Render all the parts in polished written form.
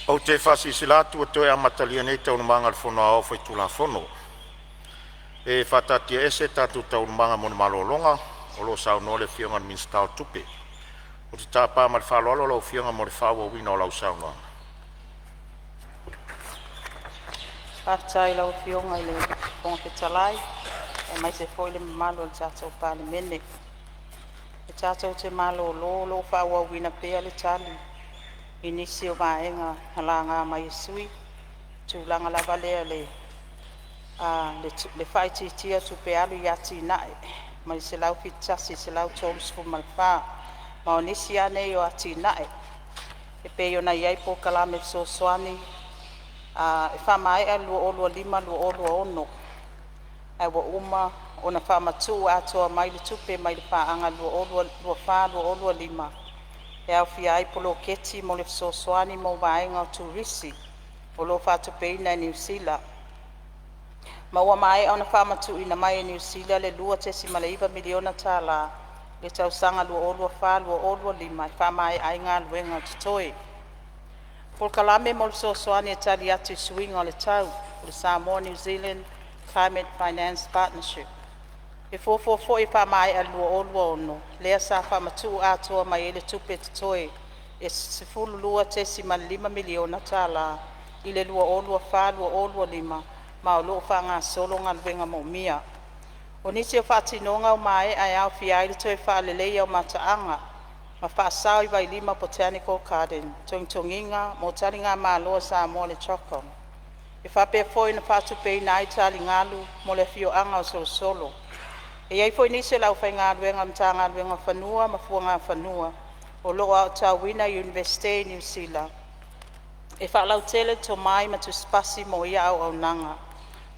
Ou te faasilasila atu ua toe amatalia nei Taualumaga a le Fono Aoao Faitulafono. E faataatiaese tatou Taualumaga mo le malologa o lo o saunoa le Afioga i le Minisita o Tupe. Ou te tapa ma le faaaloalo lau Afioga mo le faaauauina o lau saunoaga. Faafetai i lau Afioga i le Fofoga Fetalai aemaise foi le mamalu o le tatou Palemene. E tatou te malolo o loo faaauauina pea le Tali i nisi o vaega na laga mai e sui usufono, i tulaga lava lea o le faaitiitia o tupe alu i atinae mai le 171 i le 134. Ma o nisi a nei o atinae e pei ona iai polokalame fesoasoani e faamaea i le 2025/2026, ae ua uma ona faamatuu atoa mai le tupe mai le paaga 2024/2025 e aofia ai poloketi mo le fesoasoani mo vaega o Turisi o loo faatupeina e Niu Sila, ma ua maea ona faamatuuina mai e Niu Sila le $2.9 miliona tala i le tausaga 2024/2025 e faamaea ai galuega o totoe. Polokalame mo le Fesoasoani e Tali atu i Suiga o le Tau (Samoa New Zealand Climate Finance Partnership). E fuafua foi e faamaea i le 2026, lea sa faamatuu atoa mai ai le tupe totoe e $12.5 miliona tala i le 2024/2025, ma o loo faagasolo galuega moomia. O nisi o faatinoga ua maea e aofia ai le toe faaleleia o mataaga ma faasao i Vailima Botanical Garden, togitogiina mo taligamalo a Samoa i le CHOGM. E faapea foi ona faatupeina ai taligalu mo le afioaga o Solosolo. E iai foi nisi o le aufaigaluega a le Matagaluega o Fanua ma Fuagafanua o loo aotauina i le Iunivesite i Niu Sila e faalautele le tomai ma tusipasi mo ia auaunaga,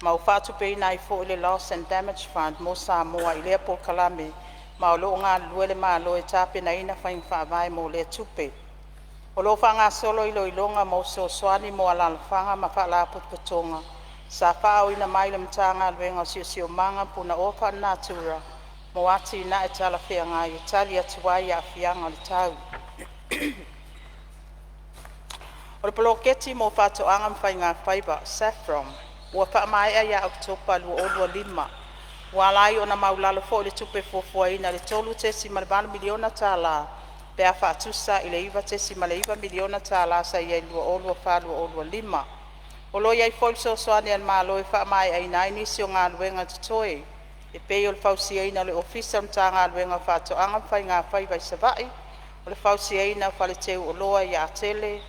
ma ua faatupeina ai foi le Loss and Damage Fund mo Samoa i lea polokalame, ma o loo galulue le Malo e tapenaina faiga faavae mo lea tupe. O loo faagasolo iloiloga mo fesoasoani mo alalafaga ma faalapotopotoga sa faaooina mai i le Matagaluega o Siosiomaga ma Punaoa Faalenatura mo atinae talafeagai e tali atu ai i aafiaga o le tau. O le Poloketi mo Faatoaga ma Faigafaiva (SAFPROM) ua faamaea ia Oketopa 2025, ua ala ai ona maualalo foi le tupe fuafuaina i le $3.8 miliona tala pe a faatusa i le $9.9 miliona tala sa iai i le 2024/2025. O loo iai foi le fesoasoani a le Malo e faamaeaina ai nisi o galuega totoe, e pei o le fausiaina o le Ofisa o le Matagaluega o Faatoaga ma Faigafaiva i Savaii, o le fausiaina o fale teuoloa i Atele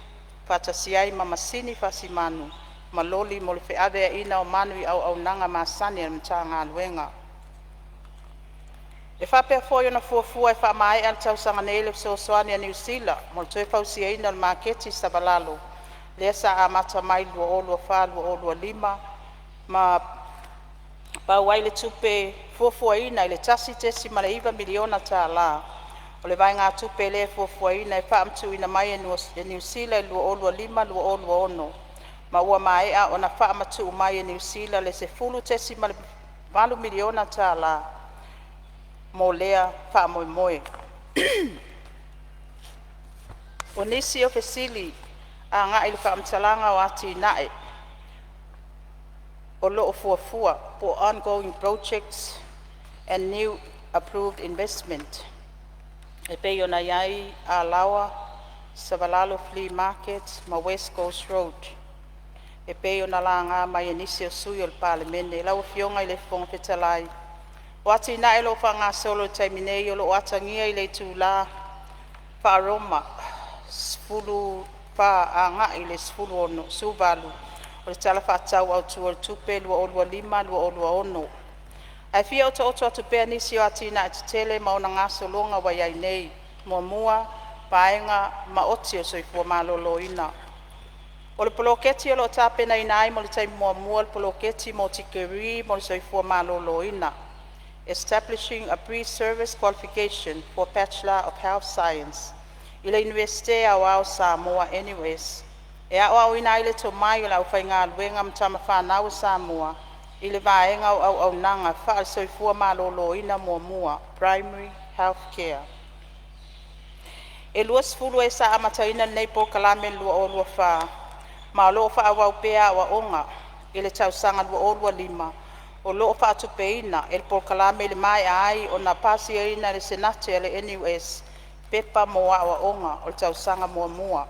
faatasi ai ma masini fasimanu ma loli mo le feaveaiina o manu i auaunaga masani a le Matagaluega. E faapea foi ona fuafua e faamaea i le tausaga nei le fesoasoani a Niu Sila mo le toe fausiaina o le maketi i Savalalo, lea sa amata mai i le 2024/2025 ma pau ai le tupe fuafuaina i le $1.9 miliona tala. O le vaegatupe lea e fuafuaina e faamatuuina mai e Niu Sila i le 2025/2026, ma ua maea ona faamatuu mai e Niu Sila le $10.8 miliona tala mo lea faamoemoe. O nisi o fesili agai i le faamatalaga o atinae o loo fuafua poo ongoing projects and new approved investment e pei ona iai Alaoa Savalalo Flea Market ma West Coast Road e pei ona laga mai e nisi o sui usufono o le Palemene. Lau Afioga i le Fofoga Fetalai, o atinae o loo faagasolo i le taimi nei o loo atagia i le itula faa-Roma 14:00 agai le 18:00 o le Tala Faatatau Autu o le Tupe 2025/2026. Ae fia otooto atu pea nisi o atinae tetele ma ona gasologa ua iai nei. 1. Vaega Maoti o le Soifua Maloloina. O le poloketi o loo tapenaina ai mo le taimi muamua le poloketi mo tikeri mo le soifua maloloina, (Establishing a Pre-service Qualification for Bachelor of Health Science) i le Iunivesite Aoao o Samoa (NUS), e aoaoina ai le tomai o le aufaigaluega ma tamafanau a Samoa i le vaega o auaunaga faale-Soifua Maloloina Muamua (Primary Health Care). E 20 e sa amataina lenei polokalame i le 2024, Ma o loo faaauau pea aoaoga i le tausaga 2025 o loo faatupeina e le polokalame i le maea ai ona pasiaina e le Senate a le NUS Pepa mo Aoaoga o le Tausaga Muamua.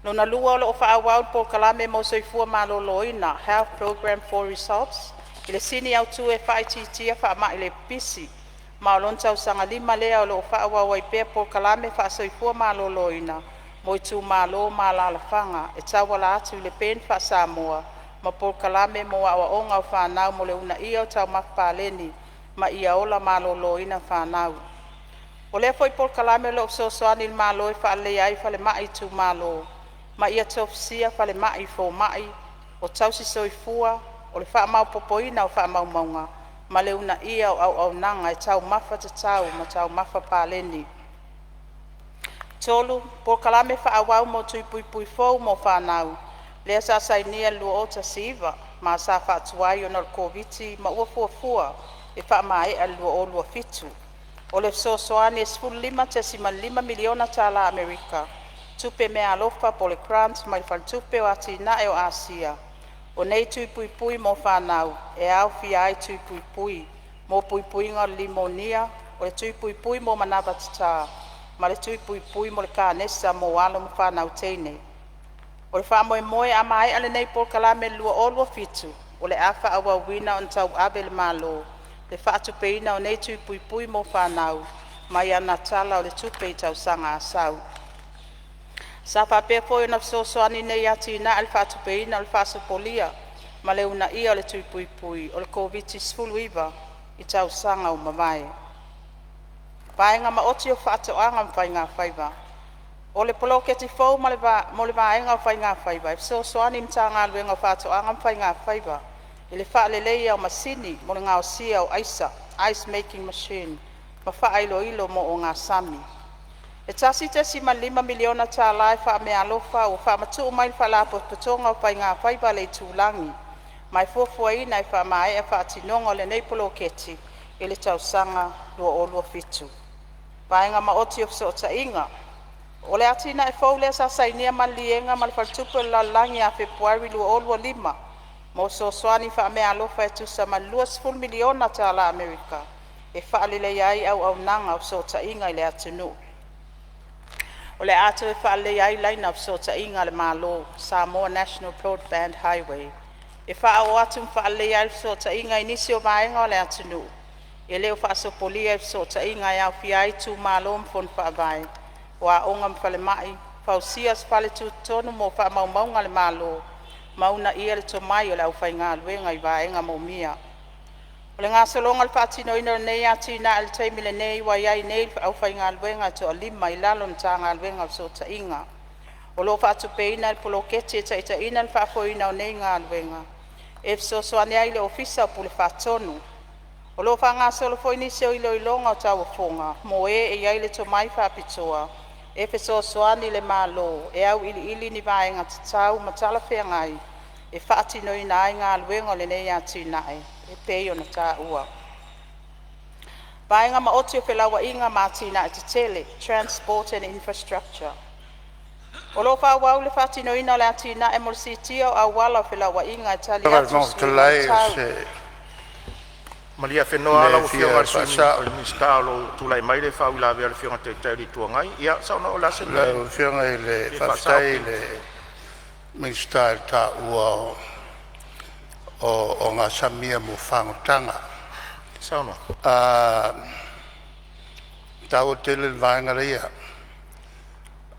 2. O loo faaauau le Polokalame mo Soifua Maloloina (Health Programme for Results) i le sini autu e faaitiitia faamai le pipisi, ma o lona tausaga 5 lea o loo faaauau ai pea polokalame faasoifua maloloina mo itumalo ma alalafaga e tauala atu i le PEN faaSamoa ma polokalame mo aoaoga o fanau mo le uunaia o taumafa paleni ma ia ola maloloina fanau. O lea foi polokalame o loo fesoasoani i le Malo e faaleleia ai falemai itumalo ma ia tofusia falemai i fomai o tausi soifua, o le faamaopopoina o faamaumauga ma le uunaia o auaunaga e taumafa tatau ma taumafa paleni. 3. Polokalame faaauau mo Tui Puipui fou mo fanau, lea sa sainia i le 2019 ma sa faatuai ona o le Koviti ma ua fuafua e faamaea i le 2027. O le fesoasoani e $15.5 miliona tala Amerika, tupe meaalofa grant mai le Faletupe o Atinae o Asia. O nei tui puipui mo fanau e aofia ai tui puipui mo puipuiga o le nimonea, o le tui puipui mo manava tatā ma le tui puipui mo le kanesa mo alo ma fanau teine. O le faamoemoe a maea lenei polokalame i le 2027, o le a faaauauina ona tauave e le Malo le faatupeina o nei tui puipui mo fanau mai ana tala o le tupe i tausaga a sau. Sa faapea foi ona fesoasoani nei atinae i le faatupeina o le faasopolia ma le uunaia o le tui puipui o le Koviti-19 i tausaga ua mavae. Vaega Maoti o Faatoaga ma Faigafaiva. O le poloketi fou mo le vaega o Faigafaiva e fesoasoani i le Matagaluega o Faatoaga ma Faigafaiva i le faaleleia o masini mo le gaosia o aisa (ice making machine) ma faailoilo mo ogasami. E $1.5 miliona tala faameaalofa ua faamatuu mai e le Faalapotopotoga o Faigafaiva a le Itulagi, ma e fuafuaina e faamaea faatinoga o lenei poloketi i le tausaga 2027. Vaega Maoti o Fesootaiga. O le atinae fou lea sa sainia maliliega ma le Faletupe o le Lalolagi ia Fepuari 2025, mo fesoasoani faameaalofa e tusa ma le $20 miliona tala Amerika e faaleleia ai auaunaga o fesootaiga i le atunuu. O le a toe faaleleia ai laina o fesootaiga a le Malo (Samoa National Broadband Highway) e faaoo atu ma faaleleia ai fesootaiga i nisi o vaega o le atunuu e le o faasopolia i fesootaiga e aofia ai itumalo ma fono faavae, o aoga ma falemai, fausia o se fale tutotonu mo faamaumauga a le Malo, ma uunaia le tomai o le aufaigaluega i vaega moomia. O le gasologa o le faatinoina o lenei atinae i le taimi lenei, ua iai nei le aufaigaluega e toalima i lalo o le Matagaluega o Fesootaiga, o loo faatupeina e le poloketi e taitaiina le faafoeina o nei galuega. E fesoasoani ai le Ofisa o Pule Faatonu. O loo faagasolo foi nisi o iloiloga o tauofoga mo e e iai le tomai faapitoa e fesoasoani i le Malo e auiliili ni vaega tatau ma talafeagai e faatinoina ai galuega o lenei atinae e pei ona taua. Vaega Maoti o Felauaiga ma Atinae Tetele (Transport and Infrastructure). O loo faaauau le faatinoina o le atinae mo le siitia o auala o felauaiga e tali atu i suiga o le tau. Malie afenoa Mea lau e Afioga fia i le faasao. Sui Minisita o loo tulai mai le faauilavea a le Afioga i le Taitai o le Itu Agai. Ia saunoa o le a se mea Lau Afioga i le e fia faasao. Faafetai i le Minisita i le taua o ogasami ia mo fagotaga. E taua tele le vaega lea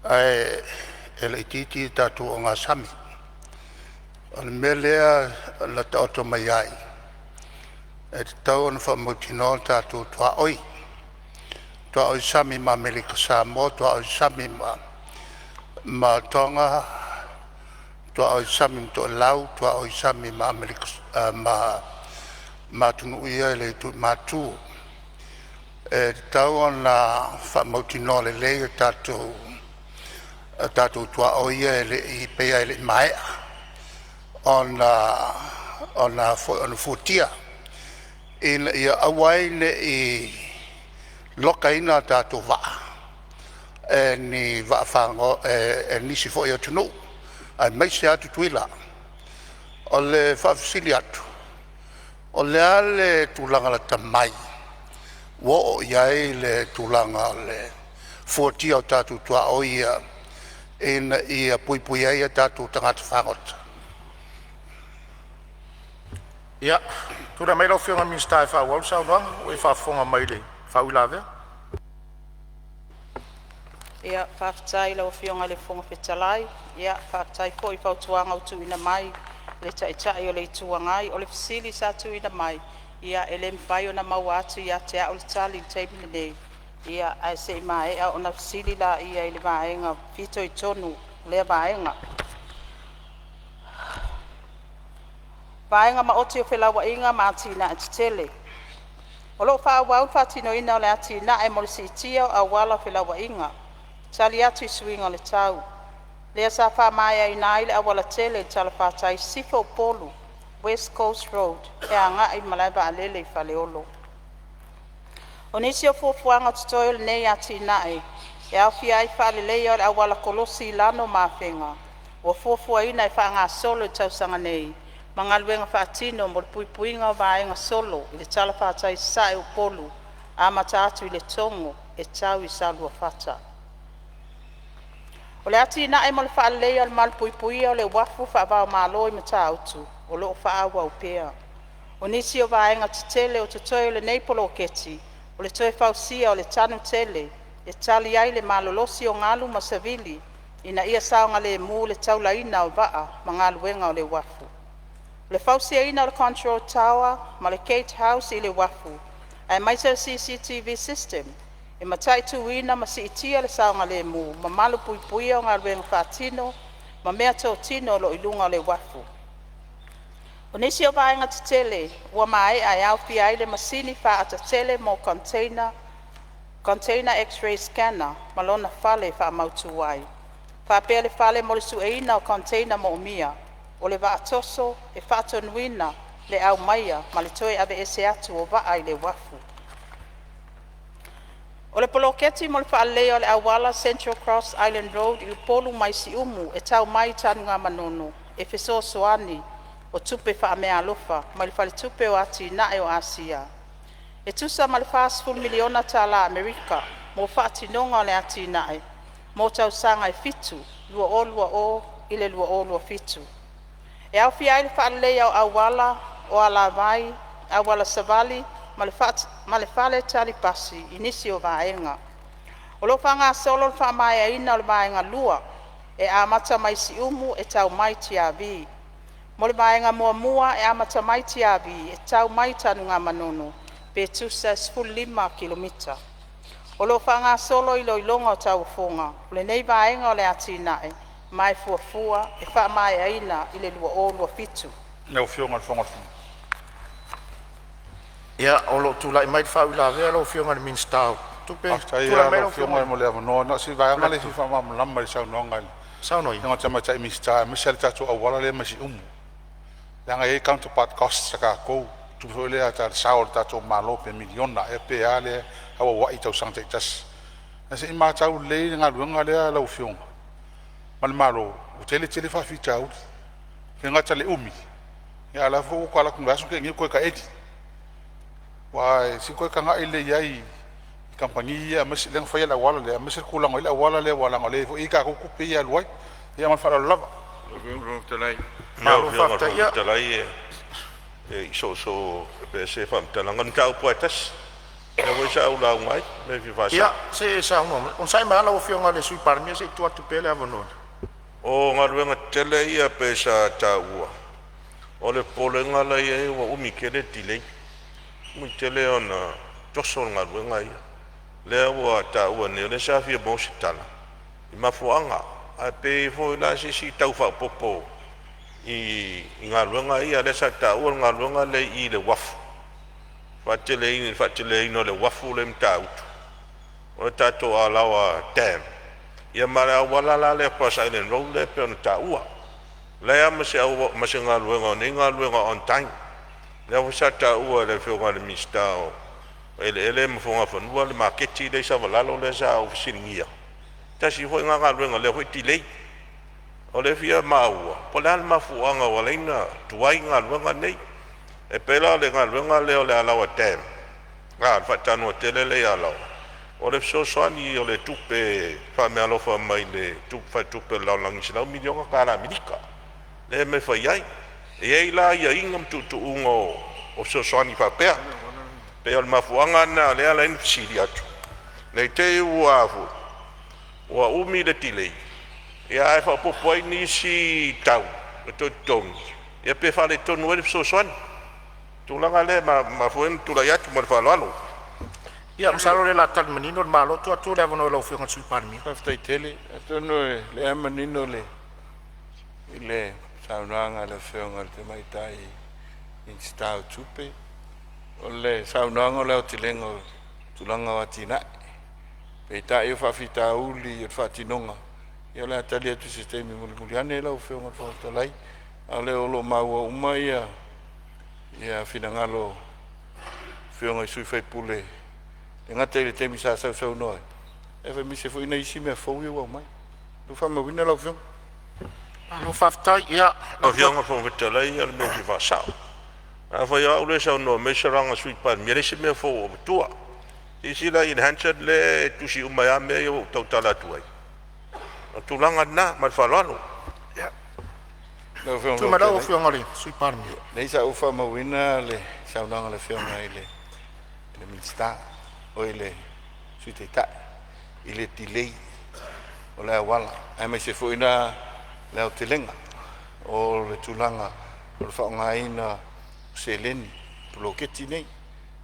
ae laitiiti a tatou ogasami. O le mea lea na taoto mai ai e tatau ona faamautinoa tatou tuaoi, tuaoi sami ma Amerika Samoa, tuaoi sami ma Toga, tuaoi sami ma Toelau, tuaoi sami ma atunuu ia e le i matu. E tatau ona faamautinoa lelei a tatou tuaoi ia e le i pei lava e le i maea ona fuatia ina ia aua ai ne i lokaina a tatou vaa e ni e nisi foi atunuu aemaise a Tutuila. O le faafesili atu; o le a le tulaga lata mai ua oo i ai le tulaga o le fuatia o tatou tuaoi ia ina ia puipuia ai a tatou tagata fagota? Ia, tulai mai lau Afioga i le Minisita e faaauau le saunoaga ua e faafofoga mai i le faauilavea. Ia, faafetai i lau Afioga i le Fofoga Fetalai, ia faafetai foi i fautuaga ua tuuina mai i le Taitai o le Itu Agai. O le fesili sa tuuina mai, ia e le mafai ona maua atu ia te au le tali i le taimi lenei, ia ae se i maea ona fesili lea i le vaega fitoitonu i lea vaega. Vaega Maoti o Felauaiga ma Atinae Tetele. O loo faaauau le faatinoina o le atinae mo le siitia o auala o felauaiga, tali atu i suiga o le tau, lea sa faamaeaina ai le aualatele i le talafatai i sisifo o Upolu (West Coast Road) e agai i le malaevaalele i Faleolo. O nisi o fuafuaga o totoe o lenei atinae e aofia ai le faaleleia o le auala kolosi i Lano ma Afega ua fuafuaina e faagasolo i le tausaga nei, ma galuega faatino mo le puipuiga o vaega solo i le talafatai i sasae o Upolu amata atu i Letogo e tau i Saoluafata. O le atinae mo le faaleleia o le malupuipuia o le uafu faavaomalo i Matautu o loo faaauau pea. O nisi o vaega tetele o totoe o lenei poloketi o le toe fausia o le tanu tele e tali ai le malolosi o galu ma savili ina ia saogalemu le taulaina o vaa ma galuega o le uafu. O le fausiaina o le Control Tower ma le Gate House i le uafu aemaise o le CCTV System e mataituina ma siitia le saogalemu ma malupuipuia o galuega faatino ma meatotino o loo i luga o le uafu. O nisi o vaega tetele ua maea e aofia ai le masini faaata tele mo container (Container X-ray Scanner) ma lona fale e faamautu ai, faapea le fale mo le sueina o container moomia. O le vaa toso e faatonuina le aumaia ma le toe aveese atu o vaa i le uafu. O le poloketi mo le faaleleia o le auala Central Cross Island Road i Upolu mai Siumu e tau mai i Tanugamanono e fesoasoani o tupe faameaalofa mai le Faletupe o Atinae o Asia e tusa ma le 40 miliona tala Amerika mo faatinoga o le atinae mo tausaga e 7 (2020-2027). E aofia ai le faaleleia o auala, o alavai, auala savali ma le faletali pasi i nisi o vaega. O loo faagasolo le faamaeaina o le vaega 2 e amata mai Siumu e tau mai i Tiavi. Mo le vaega muamua e amata mai Tiavi e tau mai Tanugamanono pe tusa e 15 kilomita. O loo faagasolo iloiloga o tauofoga o lenei vaega o le atinae ma e fuafua e faamaeaina i le 2027. Lau Afioga i le Fofoga Fetalai… Ia, o loo tulai mai le faauilavea lau Afioga i le Minisita o Tupe. Faafetai Tulai lava mai lau lau Afioga Afioga mo le avanoa. Na o si vaega lea e fia faamalamalama i le saunoaga a le Saunoa Afioga i le Tamaitai Minisita aemaise lava le tatou auala lea mai Siumu, leaga e i ai counterpart cost a tatou, tupe foi lea le sao o le tatou Malo pe miliona ea pe a lea e auauai i tausaga taitasi. Ae se i matau lelei le galuega lea lau Afioga ma le Malo, ua tele tele faafitauli. E le gata i le umi, a o la foi ua toe alu atu i le vaiaso na tea nei ua toe taeli. Aua se i toe tagai lelei i ai i kamupani ia lea na faia le auala lea aemaise le tulaga o i ai le auala lea aua leaga o lea foi e i ai tatou tupe ia e alu ai. Ia ma le faaaloalo lava. Lau Malo Afioga i le faafetai. Fofoga Fetalai e soosoo pea se faamatalaga, o le mataupu lava e tasi lea foi sa ou lauga ai, o le mea e fia Ia faasao. se i saunoa mai, onosai mai lau Afioga i le Sui Palemia se i tuu atu pea le avanoa. O galuega tetele ia pei sa taua, o le popolega la e i ai ua umi tele le delay, umi tele ona toso le galuega ia. Lea ua taua nei, o lea sa fia maua se tala i mafuaaga, ae pe i ai foi la se isi tau faaopoopo i galuega ia lea sa taua le galuega lea i le uafu, faateleina o le uafu lea i Matautu, o le tatou Alaoa Dam ia ma le auala la lea cross island road lea e pei ona taua. E leai lava ma se galuega o nei galuega on time. Lea foi sa taua e le Afioga i le Minisita o Eleele ma Fuagafanua le maketi lea i Savalalo lea sa ou fesiligia. Tasi foi lena galuega o lea foi e delay. O lea e fia maua po o le a le mafuaaga ua ala ai ona tuai galuega nei. E pei la o le galuega lea o le Alaoa Dam, le faatanoa tele lea i Alaoa, o le fesoasoani o le tupe faameaalofa mai le Faletupe o le Lalolagi e $100 miliona tala Amerika lea e fai ai. E i ai la aiaiga ma tuutuuga o fesoasoani faapea. Pei o le mafuaaga lena lea e ala ai ona fesili atu, ne i te i ua umi le delay ae faaopoopo ai nisi tau e toe totogi ia pe faaletonu ai le fesoasoani. O le tulaga lea e mafua ai ona tulai atu ma le faaaloalo. Ia masalo o lea o le a tali manino le Malo. Tuu atu le avanoa i lau Afioga i le Sui Palemia. Faafetai tele. Atonu o lea e manino i le saunoaga a le Afioga i le Tamaitai Minisita o Tupe, o le saunoaga o le aotelega o tulaga o atinae. Peitai o faafitauli o le faatinoga, ia o le a tali atu i se taimi mulimuli ane lau Afioga i le Fofoga Fetalai. A o lea o lo o maua uma ia finagalo o Afioga i sui usufono, e le gata i le taimi sa sausaunoa ai, aemaise foi nai isi mea fou ia ua aumai. Ua faamauina lau Afioga. Malo faafetai. Ia, Lau Afioga i le Fofoga Fetalai o le mea e fia faasao. Afai o au lea e saunoa mai ai o le Sui Palemia, e leai se mea fou o avatua. Silasila i le Hansard lea e tusi uma ai lava mea ia ua ou tautala atu ai. O le tulaga lena ma le faaaloalo. Lau Afioga i le Sui Palemia. Leai, sa ou faamauina le saunoaga a le Afioga i le Minisita, oi le Sui Taitai i le delay o le auala, aemaise foi la le aotelega o le tulaga o le faaaogaina o seleni i poloketi nei.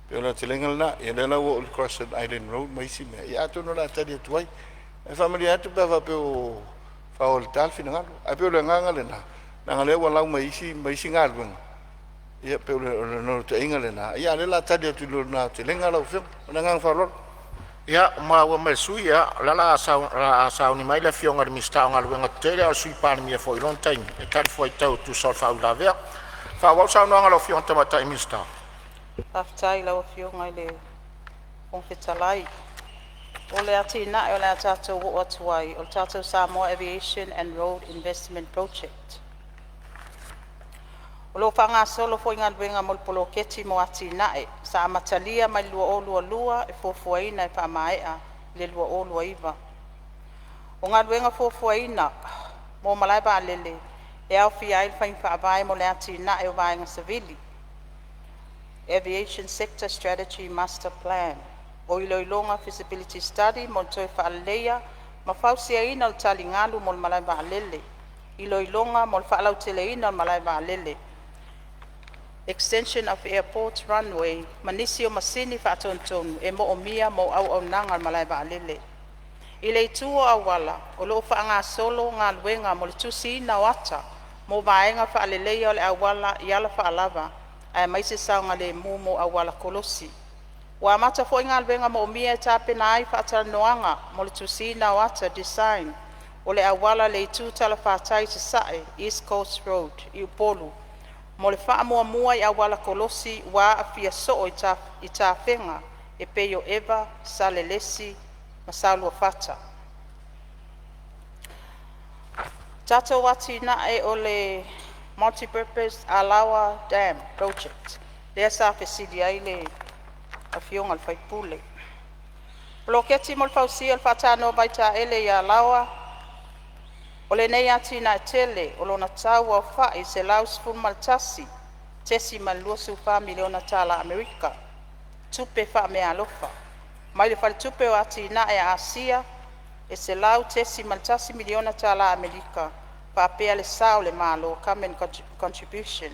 Pei o le aotelega lena. Ia lea la ua oo i le cross island road ma isi mea, ia atonu o le a tali atu ai. Ae faamalie atu pe a faapea ua faoa i le ta le finagalo. Ae pei o le agaga lena, leaga o lea ua lau mai isi galuega, ia pei o le naunautaiga lena, a o lea o le a tali atu i lona aotelega lau Afioga. Ma le agaga faaaloalo. Ia, ua maua mai e le sui usufono, o le a sauni mai le Afioga i le Minisita o Galuega Tetele, a o le Sui Palemia foi i lona taimi e talifuaitau e tusa o le faauilavea. Faaauau le saunoaga a lau Afioga i le Tamaitai Minisita. Faafetai i lau Afioga i le Fofoga Fetalai. O le atinae o le a tatou oo atu ai, o le tatou Samoa Aviation and Road Investment Project. O lo o faagasolo foi galuega mo le poloketi mo atinae sa amatalia mai le 2022 e fuafuaina e faamaea i le 2029. O galuega fuafuaina mo malae vaalele e aofia ai le faiga faavae mo le atinae o vaega savili (Aviation Sector Strategy Master Plan). O iloiloga (feasibility study) mo le toe faaleleia ma fausiaina o le taligalu mo le malae vaalele, iloiloga mo le faalauteleina o le malae vaalele (extension of airport runway) ma nisi o masini faatonutonu e moomia mo auaunaga a le malae vaalele. I le itu o auala, o lo o faagasolo galuega mo le tusiina o ata mo vaega faaleleia o le auala i alafaalava aemaise saogalemu mo auala kolosi. Ua amata foi galuega moomia e tapena ai faatalanoaga mo le tusiina o ata (design) o le auala i le itu talafatai i sasae (East Coast Road) i Upolu, mo le faamuamua i auala kolosi ua aafia soo i tafega e pei o eva, salelesi ma saoluafata. Tatou atinae o le Multipurpose Alao Dam Project lea sa fesili ai le Afioga i le sui usufono. Poloketi mo le fausia o le faatanoa vaitaele ia Alaoa. O lenei atinae tele o lona tau aofai $111.24 miliona tala Amerika, tupe faameaalofa mai le Faletupe o Atinae a Asia e $100.1 miliona tala Amerika, faapea le sao a le Malo (Government Contribution)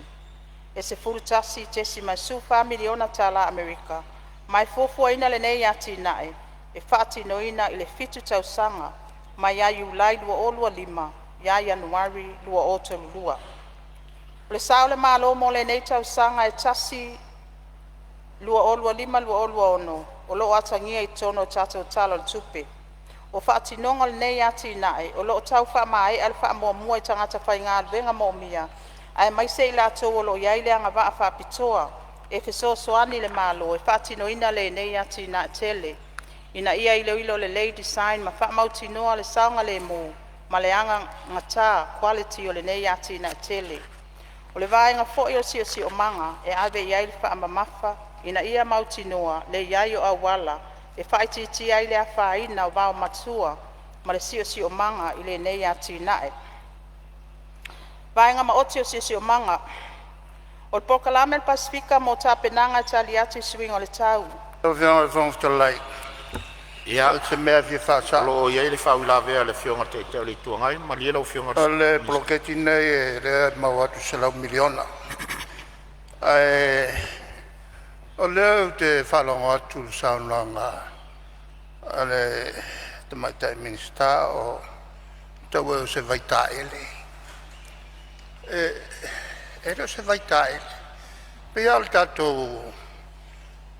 e $11.14 miliona tala Amerika, ma e fuafuaina lenei atinae e faatinoina i le 7 tausaga mai ia Iulai 2025 ia Ianuari 2032. O le sao a le Malo mo lenei tausaga e 2025/2026 o lo o atagia i totonu o le tatou Tala o le Tupe. O faatinoga o lenei atinae o lo o tau faamaea le faamuamua i tagata faigaluega moomia, aemaise i latou o lo o i ai le agavaa faapitoa e fesoasoani i le Malo e faatinoina lenei atinae tele. ina ia iloilo lelei design ma faamautinoa le saogalemu ma le anagata (quality) o lenei atinae tele. O le vaega foi o le Siosiomaga e ave iai le faamamafa ina ia mautinoa le iai o auala e faaitiitia ai le afaina o vaomatua ma le siosiomaga i lenei atinae. Vaega Maoti o Siosiomaga: O le Polokalame a le Pasefika mo Tapenaga e Tali atu i Suiga o le Tau. Lau Afioga i le Fofoga Fetalai, Ia, o se mea e fia faasao. O lo o i ai le faauilavea a le Afioga i le Taitai o le Itu Agai. Malie lau Afioga i O le le Minisita. poloketi lenei lea e maua atu e $100 miliona, ae o lea ou te faalogo atu i le saunoaga a le Tamaitai Minisita o taua ea o se vaitaele. E le o se vaitaele, pei lava o le tatou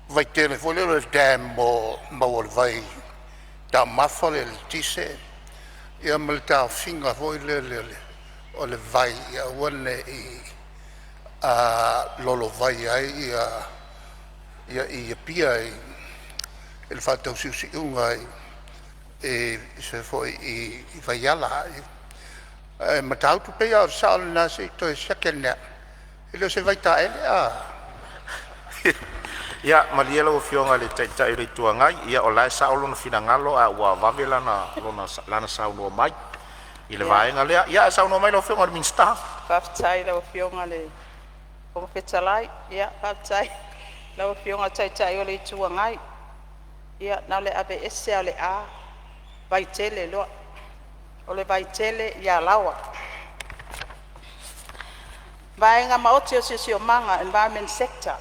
vaitele foi lea o le dam mo le maua o le vaitaumafa, o le eletise ia ma le taofiga foi lele o le vai ia aua ne i lolovai ai i Apia i le faatausiusiuga i se foi i vaiala. Ae Matautu pei lava o le sao lena, se i toe siaki ane lava. E le o se vaitaele. Ia malie lau Afioga i le Taitai o le Itu Agai, ia o la e sao lona finagalo ae ua vave lana saunoa mai i le vaega lea. Ia ae saunoa mai lau Afioga i le Minisita. Faafetai i lau Afioga i le Fofoga Fetalai, ia faafetai i lau Afioga i le Taitai o le Itu Agai. Ia na o le aveese lava o le A vaitele loa. O le Vaitele i Alaoa. Vaega Maoti o Siosiomaga Environment Sector.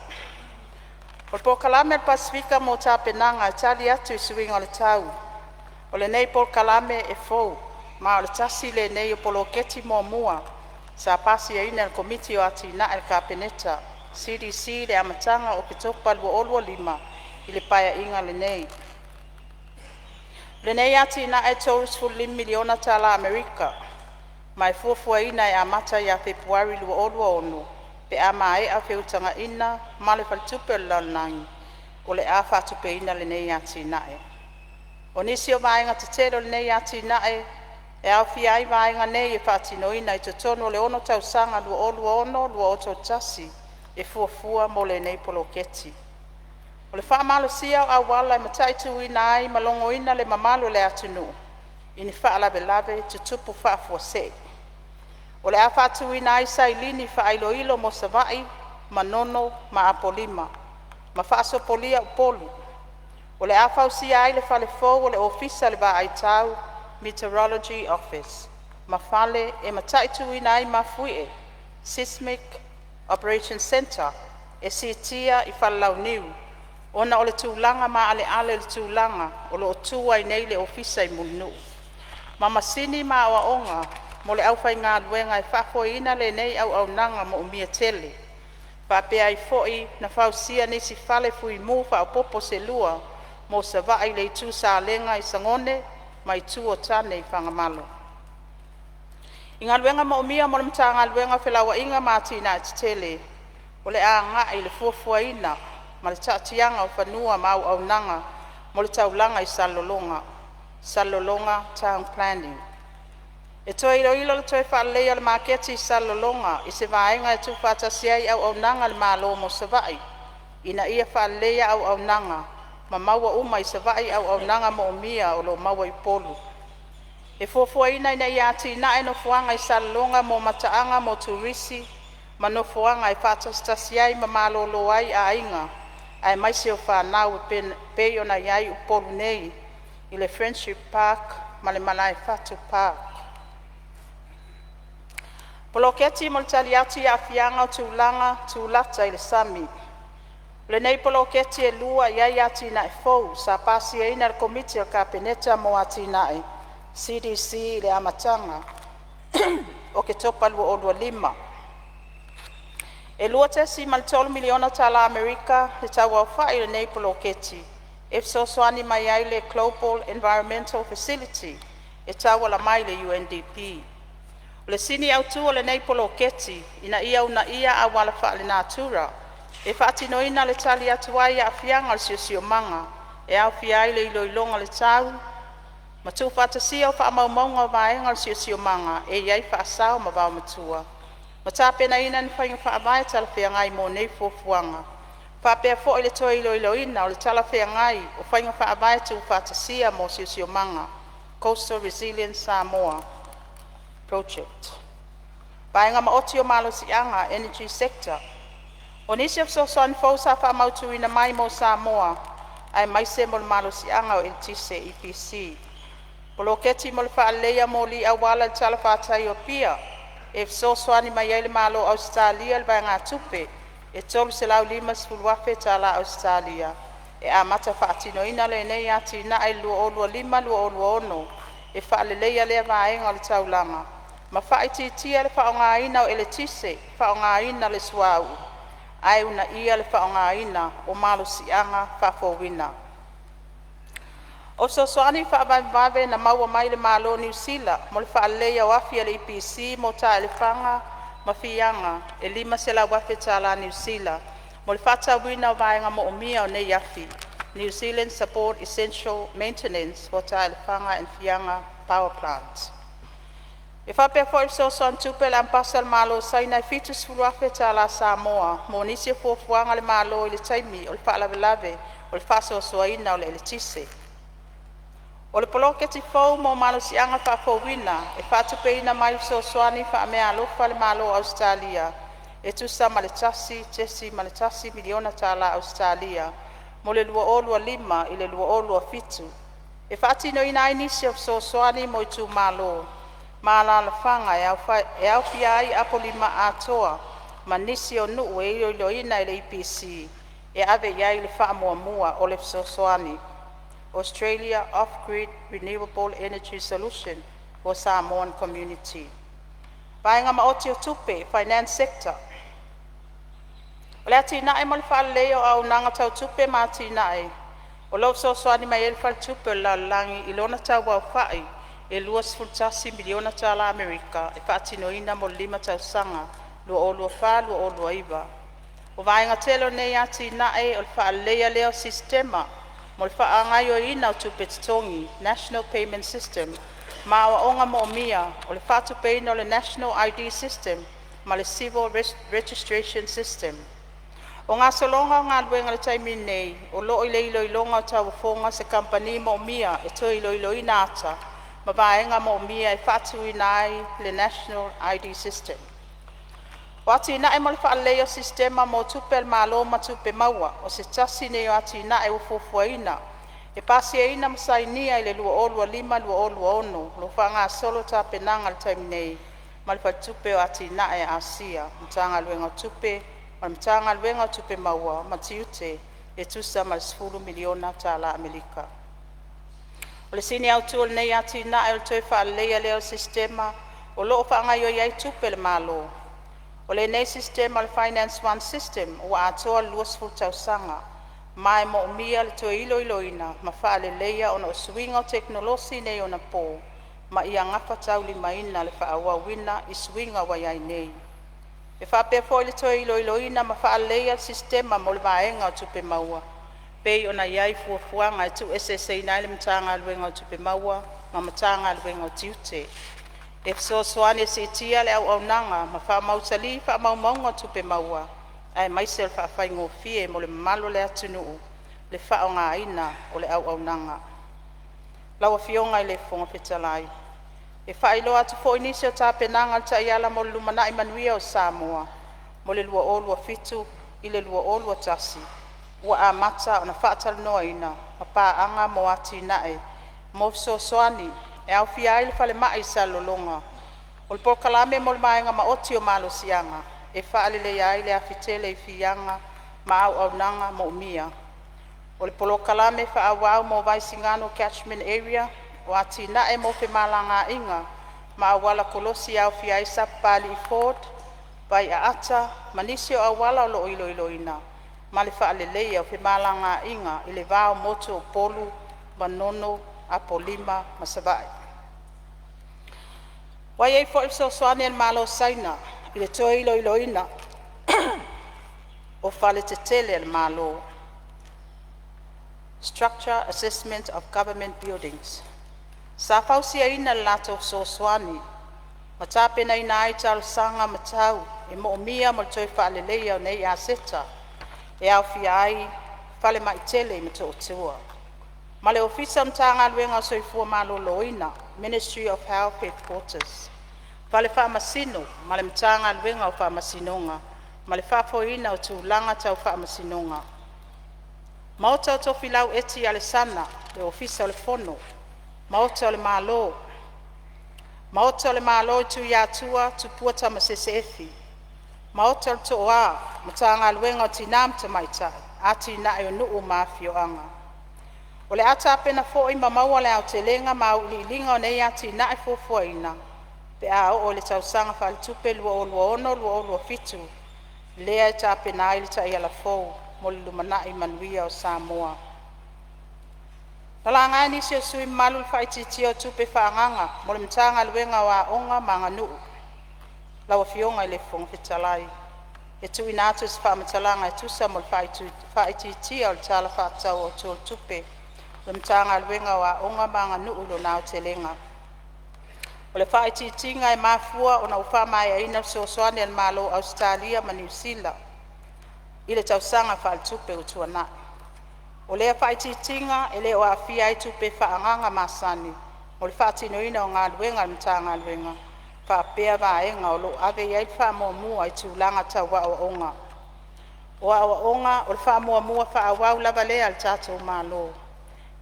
O le Polokalame a le Pasefika mo Tapenaga e Tali atu i Suiga o le Tau. O lenei polokalame e fou ma o le tasi lenei o poloketi muamua sa pasiaina e le Komiti o Atinae a le Kapeneta (CDC) i le amataga o Oketopa 2025 i le Paeaiga lenei. O lenei atinae e $35 miliona tala Amerika, ma e fuafuaina e amata ia Fepuari 2026 pe a maea feutagaiga ma le Faletupe o le Lalolagi o le a faatupeina lenei atinae. O nisi o vaega tetele o lenei atinae e aofia ai vaega nei e faatinoina i totonu o le 6 tausaga 2026-2031 e fuafua mo lenei poloketi. O le faamalosia o auala e mataituina ai ma logoina le mamalu o le atunuu i ni faalavelave tutupu faafuasei. O le a faatuina ai sailini faailoilo mo Savaii, Manono ma Apolima, ma faasopolia Upolu. O le a fausia ai le fale fou o le Ofisa o le Vaai Tau (Meteorology Office) ma fale e mataituina ai mafuie (Seismic Operation Centre) e siitia i Falelauniu ona o le tulaga maaleale o le tulaga o loo tu ai nei le ofisa i Mulinuu, ma masini ma aoaoga mo le aufaigaluega e faafoeina lenei auaunaga moomia tele. Faapea ai foi ona fausia nisi fale fuimu faaopopo se lua mo Savaii i le Itu Salega i Sagone ma Itu o Tane i Fagamalo. I Galuega Moomia mo le Matagaluega o Felauaiga ma Atinae Tetele, o le a agai i le fuafuaina ma le taatiaga o fanua ma auaunaga mo le taulaga i Salelologa (Salelologa Town Planning). E toe iloilo le toe faaleleia o le maketi i Salelologa i se vaega e tuufaatasi ai auaunaga a le Malo mo Savaii ina ia faaleleia auaunaga ma maua uma i Savaii auaunaga moomia o loo maua i Upolu. E fuafuaina ina ia atinae nofoaga i Salelologa mo mataaga mo turisi ma nofoaga e faatasitasi ai ma malolo ai aiga aemaise o fanau e pei ona iai Upolu nei i le Friendship Park ma le Malaefatu Park. Poloketi mo le Tali atu i Aafiaga o Tulaga Tulata i le Sami. O lenei poloketi e lua iai atinae fou sa pasiaina e le Komiti a le Kapeneta mo Atinae (CDC) i le amataga o Oketopa 2025. E $2.3 miliona tala Amerika le tauaofai o lenei poloketi e fesoasoani mai ai le Global Environment Facility e tauala mai i le UNDP. O le sini autū o lenei poloketi, ina ia uunaia auala faalenatura e faatinoina le tali atu ai i aafiaga o le siosiomaga E aofia ai le iloiloga o le tau ma tuufaatasia o faamaumauga o vaega o le siosiomaga e iai faasao ma vaomatua, ma tapenaina ni faiga faavae talafeagai mo nei fuafuaga, faapea foi le toe iloiloina o le talafeagai o faiga faavae tuufaatasia mo siosiomaga (Coastal Resilience Samoa Project). Vaega Maoti o Malosiaga Energy Sector. O nisi o fesoasoani fou sa faamautuina mai mo Samoa aemaise mo le malosiaga o eletise (EPC): Poloketi mo le Faaleleia o Moli Auala i le Talafatai o Apia E fesoasoani mai ai le Malo o Ausetalia i le vaegatupe e $350,000 tala Ausetalia e amata faatinoina lenei atinae i le 2025/2026 e faaleleia lea vaega o le taulaga ma faaitiitia le faaaogaina o eletise faaaogaina le suauu, ae uunaia le faaaogaina o malosiaga faafouina. O fesoasoani faavavevave na maua mai le Malo o Niu Sila mo le faaleleia o afi a le EPC mo Taelefaga ma Fiaga e 500,000 tala Niu Sila mo le faatauina o vaega moomia o nei afi (New Zealand Support Essential Maintenance for Taelefaga and Fiaga Power Plants). E faapea foi le fesoasoani tupe a le Amepasa a le Malo o Saina e 70,000 tala Samoa mo nisi o fuafuaga a le Malo i le taimi o le Faalavelave o le Faasoasoaina o le Eletise. O le Poloketi fou mo Malosiaga Faafouina e faatupeina mai i fesoasoani faameaalofa a le Malo o Ausetalia e tusa ma le $1.1 miliona tala Ausetalia mo le 2025/2027, e faatinoina ai nisi o fesoasoani mo itumalo ma alalafaga e aofia ai Apolima Atoa ma nisi o nuu e iloiloina e le EPC e ave iai le faamuamua o le fesoasoani (Australia Off-Grid Renewable Energy Solution for Samoan Community). Vaega Maoti o Tupe Finance Sector. O le Atinae mo le Faaleleia o Auaunaga Tau Tupe ma Atinae, o loo fesoasoani mai ai le Faletupe o le Lalolagi i lona tau aofai e $21 miliona tala Amerika e faatinoina mo le 5 tausaga 2024/2029. O vaega tele o lenei atinae o le faaleleia lea o sistema mo le faagaoioiina o tupe totogi (National Payment System) ma aoaoga moomia o le faatupeina o le National ID System ma le Civil Registration System. O gasologa o galuega i le taimi nei, o loo i le iloiloga o tauofoga se kamupani moomia e toe iloiloina ata ma vaega moomia e faatuina ai le National ID System. O Atinae mo le Faaleleia o Sistema mo Tupe a le Malo ma Tupe Maua o se tasi lenei o atinae ua fuafuaina e pasiaina ma sainia i le 2025/2026, o loo faagasolo tapenaga i le taimi nei ma le Faletupe o Atinae a Asia, Matagaluega o Tupe ma le Matagaluega o Tupe Maua ma Tiute e tusa ma le $10 miliona tala Amerika. O le sini autu o lenei atinae o le toe faaleleia lea o sistema o loo faagaioi ai tupe a le Malo. O lenei sistema o le Finance 1 System ua atoa le 20 tausaga, ma e moomia le toe iloiloina ma faaleleia ona o suiga o tekonolosi faaneionapo ma ia gafataulimaina le faaauauina i suiga ua iai nei. E faapea foi le toe iloiloina ma faaleleia o sistema mo le vaega o Tupe Maua pei ona iai fuafuaga e tuueseeseina ai le Matagaluega o Tupe Maua ma Matagaluega o Tiute. E fesoasoani e siitia le auaunaga ma faamausali faamaumauga o tupe maua aemaise o le faafaigofie mo le mamalu o le atunuu le faaaogaina o le auaunaga. Lau Afioga i le Fofoga Fetalai, E faailoa atu foi nisi o tapenaga o le Taiala mo le Lumanai Manuia o Samoa mo le 2027-2031 ua amata ona faatalanoaina ma paaga mo atinae mo fesoasoani e aofia ai le falemai i Salelologa, o le polokalame mo le Vaega Maoti o Malosiaga e faaleleia ai le afi tele i Fiaga ma auaunaga moomia. O le polokalame faaauau mo Vaisigano Catchment Area, o atinae mo femalagaiga ma auala kolosi e aofia ai Sapapalii Ford, Vaiaata ma nisi o auala o loo iloiloina, ma le faaleleia o femalagaiga i le va o motu o Upolu, Manono, Apolima ma Savaii. Ua iai foi le fesoasoani a le Malo o Saina i le toe iloiloina o faletetele a le Malo. Structure Assessment of Government Buildings. Sa fausiaina i le latou fesoasoani ma tapenaina ai talosaga ma tau e moomia mo le toe faaleleia o nei aseta, e aofia ai Falemai tele i Motootua ma le Ofisa o Matagaluega o Soifua Maloloina (Ministry of Health Headquarters), Fale Faamasino ma le Matagaluega o Faamasinoga ma le faafoeina o tulaga tau faamasinoga. Maota o Tofilau Eti Alesana, Ofisa o le Fono, Maota o le Malo. Maota o le Malo i Tuiatua Tupua Tamasese Efi. Maota o le Tooa Matagaluega o Tinã ma Tamaitai, Atinae o Nuu ma Afioaga. O le a tapena foi ma maua le aotelega ma auiliiliga o nei atinae fuafuaina pe a oo i le tausaga faaletupe 2026/2027, lea e tapena ai le Taiala fou mo le lumanai manuia o Samoa. Na laga e nisi o sui usufono mamalu le faaitiitia o tupe faaagaaga mo le Matagaluega o Aoga ma Aganuu. Lau Afioga i le Fofoga Fetalai, e tuuina atu se faamatalaga e tusa ma le faaitiitia o le Tala Faatatau Autu o le Tupe a le Matagaluega o Aoga ma Aganuu i lona aotelega. O le faaitiitiga e mafua ona ua faamaeaina le fesoasoani a le Malo o Ausetalia ma Niu Sila i le tausaga faaletupe ua tuanai. O lea faaitiitiga e le o aafia ai tupe faaagaaga masani mo le faatinoina o galuega a le Matagaluega faapea vaega o loo ave iai le faamuamua i tulaga tau aoaoga. O aoaoga o le faamuamua faaauau lava lea a le tatou Malo,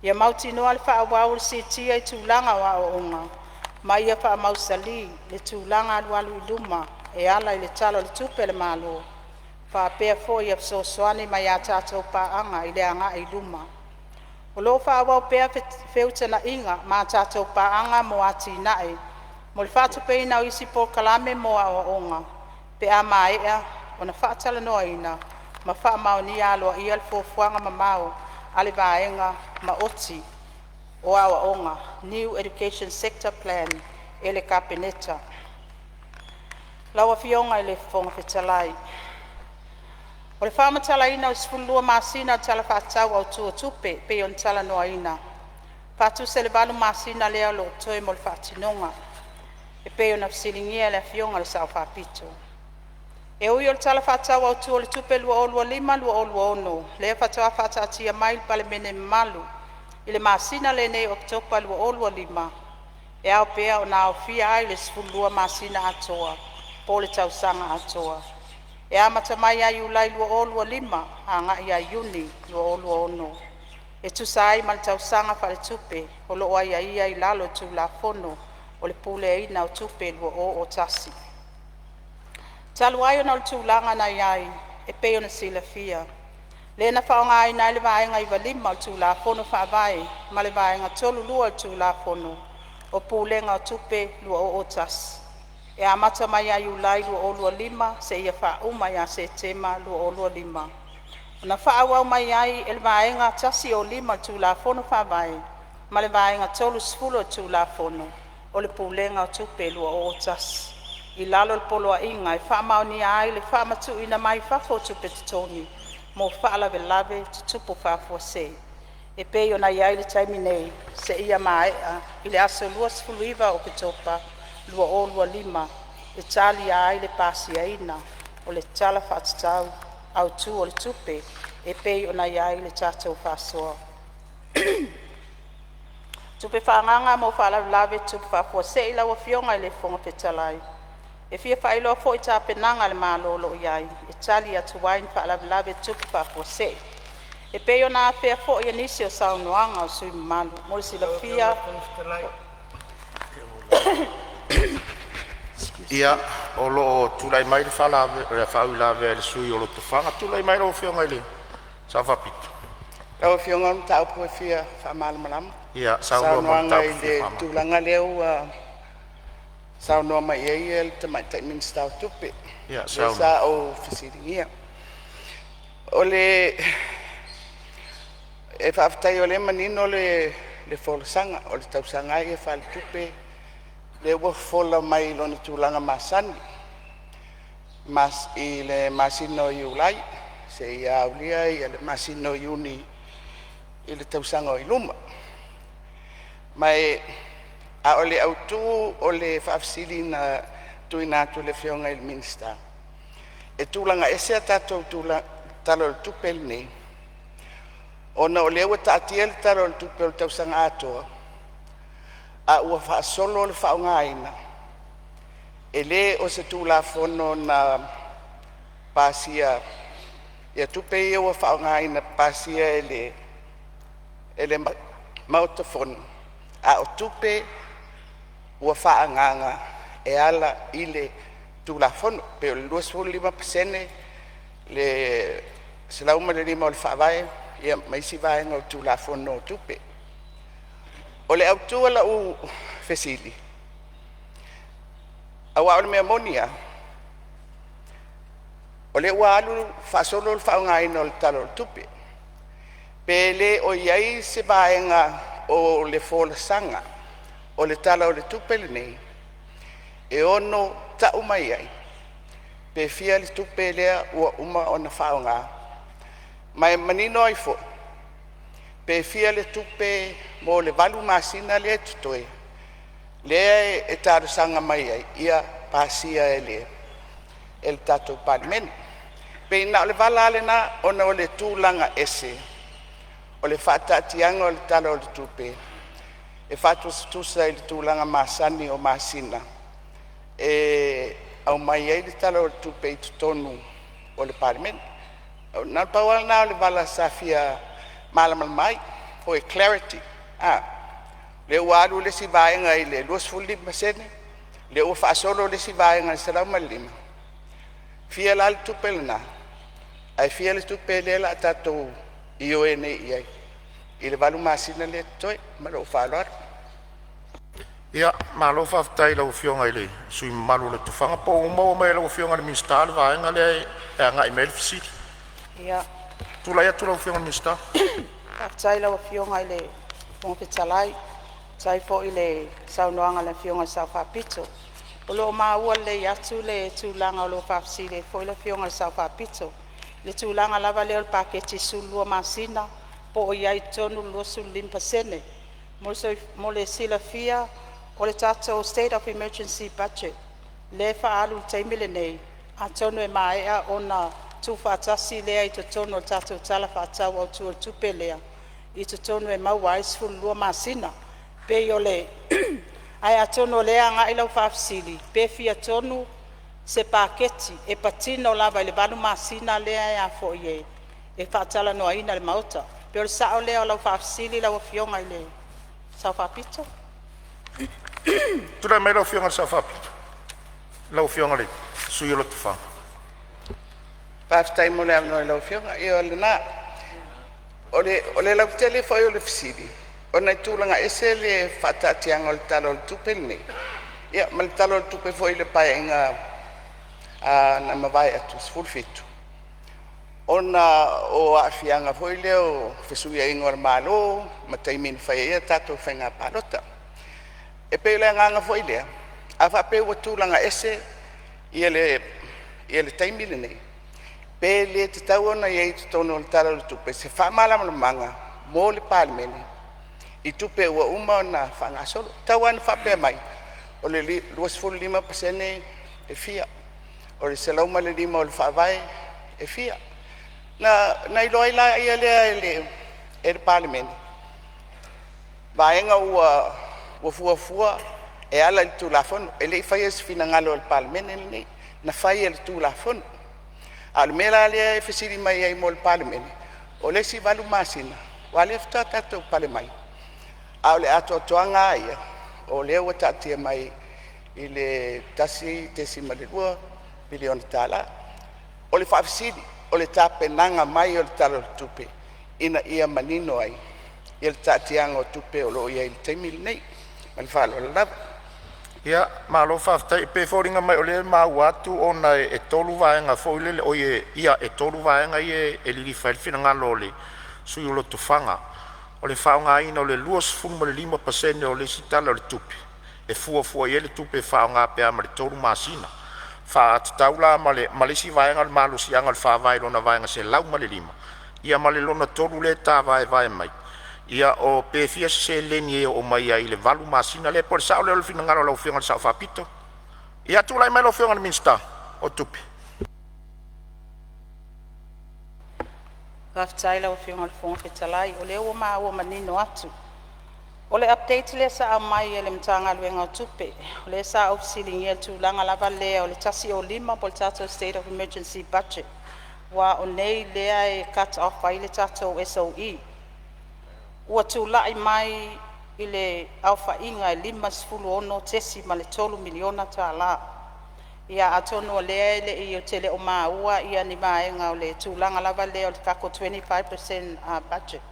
ia mautinoa le faaauau o le siitia i tulaga o aoaoga ma ia faamausalī le tulaga alualu i luma e ala i le Tala o le Tupe a le Malo, faapea foi ia fesoasoani mai a tatou paaga i le agai i luma. O loo faaauau pea feutagaiga ma a tatou paaga mo atinae mo le faatupeina o isi polokalame mo aoaoga pe a maea ona faatalanoaina ma faamaonia aloaia le Fuafuaga Mamao a le Vaega Maoti o Aoaoga (New Education Sector Plan) e le Kapeneta. Lau Afioga i le Fofoga Fetalai, o le faamatalaina o le 12 masina o le Tala Faatatau Autu o Tupe e pei ona talanoaina, faatusa i le 8 masina lea o loo totoe mo le faatinoga e pei ona fesiligia e le Afioga i le Sa'o Faapito. E ui o le Tala Faatatau Autu o le Tupe 2025/2026 lea faatoa faataatia mai i le Palemene mamalu i le masina lenei o Oketopa 2025, e ao pea ona aofia ai le 12 masina atoa po o le tausaga atoa e amata mai ia Iulai 2025 agai ia Iuni 2026, e tusa ai ma le tausaga faaletupe o loo aiaia i lalo o le Tulafono o le Puleaina o Tupe 2001. Talu ai ona o le tulaga na iai e pei ona silafia, lea na faaaogaina ai le Vaega 95 o le Tulafono Faavae ma le Vaega 32 o le Tulafono o Pulega o Tupe 2001 e amata mai ia Iulai 2025 seia faauma ia Setema 2025. Na faaauau mai ai e le Vaega 105 o le Tulafono Faavae ma le Vaega 30 o le Tulafono o le Pulega o Tupe 2001 i lalo o le Poloaiga e faamaonia ai le faamatuuina mai fafo o tupe totogi mo faalavelave tutupu faafuasei e pei ona iai le taimi nei, seia maea i le aso 29 Oketopa 2025, e talia ai le pasiaina o le Tala Faatatau Autu o le Tupe e pei ona iai le tatou faasoa. Tupe Faaagaaga mo Faalavelave Tutupu Faafuasei. Lau Afioga i le Fofoga Fetalai, E fia faailoa foi tapenaga a le Malo o loo iai e tali atu ai i faalavelave tutupu faafuasei e pei ona afea foi e nisi o saunoaga a sui usufono mamalu. Mo le silafia Ia, o lo o tulai mai le faauilavea a le sui usufono mo Lotofaga. Tulai mai lau Afioga i le Sao Faapito. Lau Afioga o le mataupu e fia faamalamalama. Ia saunoa mo le Saunoaga mataupu i e fia le faamalamalama. tulaga lea ua saunoa mai ai le Tamaitai Minisita o Tupe Ia lea saunoa. sa ou fesiligia. O le e faafetai o lea e manino le folasaga, o le tausaga lava ia faaletupe lea ua fofola mai i lona tulaga masani i le masina o Iulai seia aulia le masina o Iuni. i le tausaga oi luma. Ma a o le autu o le faafesili na tuuina atu i le Afioga i le Minisita, e tulaga ese a tatou Tala o le Tupe lenei ona o lea ua taatia le Tala o le Tupe o le tausaga atoa a ua faasolo le faaaogaina e le o se Tulafono na pasia tupe ia ua faaaogaina pasia e le Maota Fono, a o tupe ua faaagaaga e ala i le Tulafono. E pei o le 25% le 105 o le Faavae ia ma isi vaega o le Tulafono o Tupe. O le autu o lau fesili, aua o le mea moni lava o lea ua alu faasolo le faaaogaina o le Tala o le Tupe, pe le o i ai se vaega o le folasaga o le Tala o le Tupe lenei e ono tau mai ai pe fia le tupe lea ua uma ona faaaoga ma e manino ai foi pe fia le tupe mo le 8 masina lea e totoe lea e talosaga mai ai ia pasia e le tatou Palemene. E pei na o le vala lava lena ona o le tulaga ese o le faataatiaga o le Tala o le Tupe e faatusatusa i le tulaga masani o masina e aumai ai le Tala o le Tupe i totonu o le Palemene. Na o le pau lava lena o le vala sa fia malamalama ai for clarity. O lea ua alu le isi vaega i le 25%, lea ua faasolo le isi vaega i le 105, e fia la le tupe lena ae fia le tupe lea o le a tatou ioe nei i ai i le 8 masina lea e totoe? Ma lou faaaloalo. Ia, malo faafetai i lau Afioga i le sui usufono mamalu o Lotofaga. Po o ua maua mai e lau Afioga i le Minisita le vaega lea e agai mai ai le fesili? Ia, Tulai atu lau Afioga i le Minisita. Faafetai i lau Afioga i le Fofoga Fetalai, faafetai foi i le saunoaga a le Afioga i le Sao Faapito. O lo o maua lelei atu le tulaga o lo o faafesili ai foi le Afioga i le Sao Faapito, i le tulaga lava lea o le paketi 12 masina po o i ai i totonu le 25%. Mo le silafia o le tatou State of Emergency Budget lea e faaalu i le taimi lenei, atonu e maea ona tuufaatasi lea i totonu o le tatou Tala Faatatau Autu o le Tupe lea i totonu e maua ai le 12 masina. Ae atonu o lea e agai lau faafesili pe fia tonu se paketi e patino lava i le 8 masina lea e faatalanoaina e le Maota. E pei o le sao lea o lau faafesili lau Afioga i le Sao Faapito? Tulai mai lau Afioga i le Sao Faapito, lau Afioga i le sui usufono o Lotofaga. Faafetai mo le avanoa i lau Afioga. Ia o lena. O le lautele foi o le fesili ona e tulaga ese le faataatiaga o le Tala o le Tupe lenei ia ma le Tala o le Tupe foi i le Paeaiga na mavae atu 17, ona o aafiaga foi lea o fesuiaiga o le malo ma taimi na fai ai a tatou faiga palota. E pei o le agaga foi lea, a faapea ua tulaga ese le taimi lenei, pe le tatau ona i ai i totonu o le Tala o le Tupe se faamalamalamaga mo le Palemene i tupe ua uma ona faagasolo. Tau lava ina faapea mai, o le 25% e fia, o le 105 o le Faavae e fia. Ona iloa ai lea e le Palemene vaega ua fuafua e ala i le Tulafono. E le i faia i se finagalo o le Palemene lenei, na fai e le Tulafono. A o le mea la lea e fesili mai ai mo le Palemene, o le isi 8 masina aua o lea faatoa tatou pale mai, a o le atoatoaga lava ia o lea ua taatia mai i le $1.2 piliona. O le faafesili, o le tapenaga mai o le Tala o le Tupe ina ia manino ai le taatiaga o tupe o lo o i ai i le taimi lenei. Ma le faaaloalo lava. Ia, malo faafetai. E pei e foliga mai o lea e maua atu ona e tolu vaega foi lele, e tolu vaega ia e lilifa i ai le finagalo o le sui usufono o Lotofaga, o le faaaogaina o le 25% o le isi Tala o le Tupe e fuafua i ai le tupe e faaaoga pe a ma le 3 masina, faatatau la ma le isi vaega o le malosiaga o le Faavae i lona Vaega 105, ia ma le lona tolu lea e tavaevae mai Ia o pe fia se seleni e oo mai ai i le 8 masina lea po o le sao lea o le finagalo o lau Afioga i le Sao Faapito. Ia tulai mai lau Afioga i le Minisita o Tupe. Faafetai i lau Afioga i le Fofoga Fetalai, o lea ua maua manino atu. O le update lea sa aumai e le Matagaluega o Tupe, o lea sa ou fesiligia i le tulaga lava lea o le 105 po o le tatou State of Emergency Budget, aua o nei lea e cut off ai le tatou SOE. Ua tulai mai i le aofaiga e $56.3 miliona tala. Ia atonu o lea ou te le o maua ni vaega o le tulaga lava lea o le tatou 25% budget.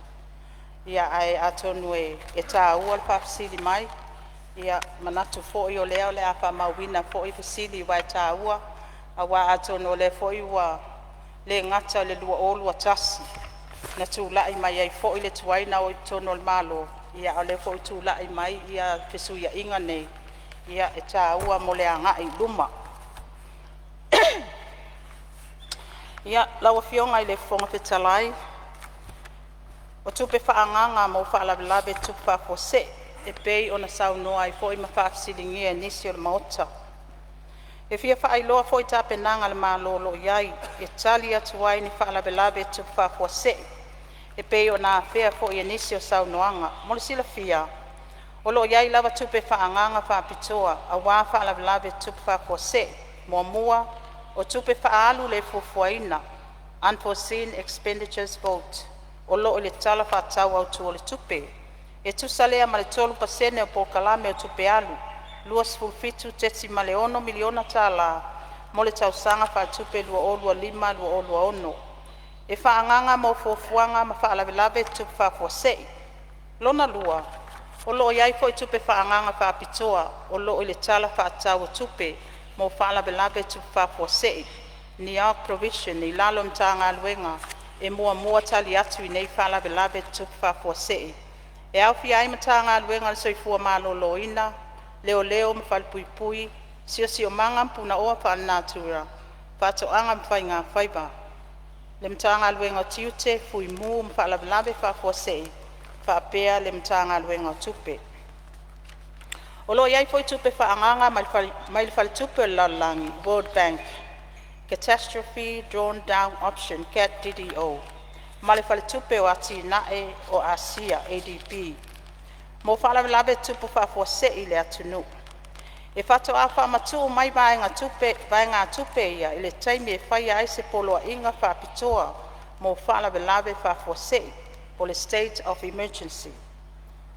Ia ae atonu e taua le faafesili mai, ia manatu foi o lea o le a faamauina foi fesili aua e taua, aua atonu o lea foi ua le gata o le 2021 na tulai mai ai foi le tuai ona o i totonu o le Malo, a o lea foi ua tulai mai fesuiaiga nei, ia e taua mo le agai i luma. Ia, lau Afioga i le Fofoga Fetalai, o tupe faaagaaga mo faalavelave tutupu faafuasei e pei ona saunoa ai foi ma faafesiligia e nisi o le Maota. E fia faailoa foi tapenaga a le Malo o lo o i ai e tali atu ai i ni faalavelave tutupu faafuasei e pei ona afea foi e nisi o saunoaga. Mo le silafia, o lo o i ai lava tupe faaagaaga faapitoa aua faalavelave tutupu faafuasei. Muamua, o tupe faaalu le fuafuaina, unforeseen expenditures vote o lo o i le Tala Faatatau Autu o le Tupe. E tusa lea ma le 3% o polokalame o tupe alu, $27.6 miliona mo le tausaga faaletupe 2025/2026. E faaagaaga mo fuafuaga ma faalavelave tutupu faafuasei. Lona lua, o lo o i ai foi tupe faaagaaga faapitoa o lo o i le Tala Faatatau o Tupe mo faalavelave tutupu faafuasei, NEOC provision i lalo o Matagaluega e muamua tali atu i nei faalavelave tutupu faafuasei, e aofia ai Matagaluega a le Soifua Maloloina, Leoleo ma Falepuipui, Siosiomaga ma Punaoa Faalenatura, Faatoaga ma Faigafaiva, le Matagaluega o Tiute, Fuimu ma Faalavelave Faafuasei, faapea le Matagaluega o Tupe. O lo o i ai foi tupe faaagaaga mai le Faletupe o le Lalolagi (World Bank) Catastrophe Drawdown Option (CAT DDO) ma le Faletupe o Atinae o Asia (ADB) mo faalavelave tutupu faafuasei i le atunuu. E faatoa faamatuu mai vaegatupe ia i le taimi e faia ai se Poloaiga Faapitoa mo Faalavelave Faafuasei po o le State of Emergency.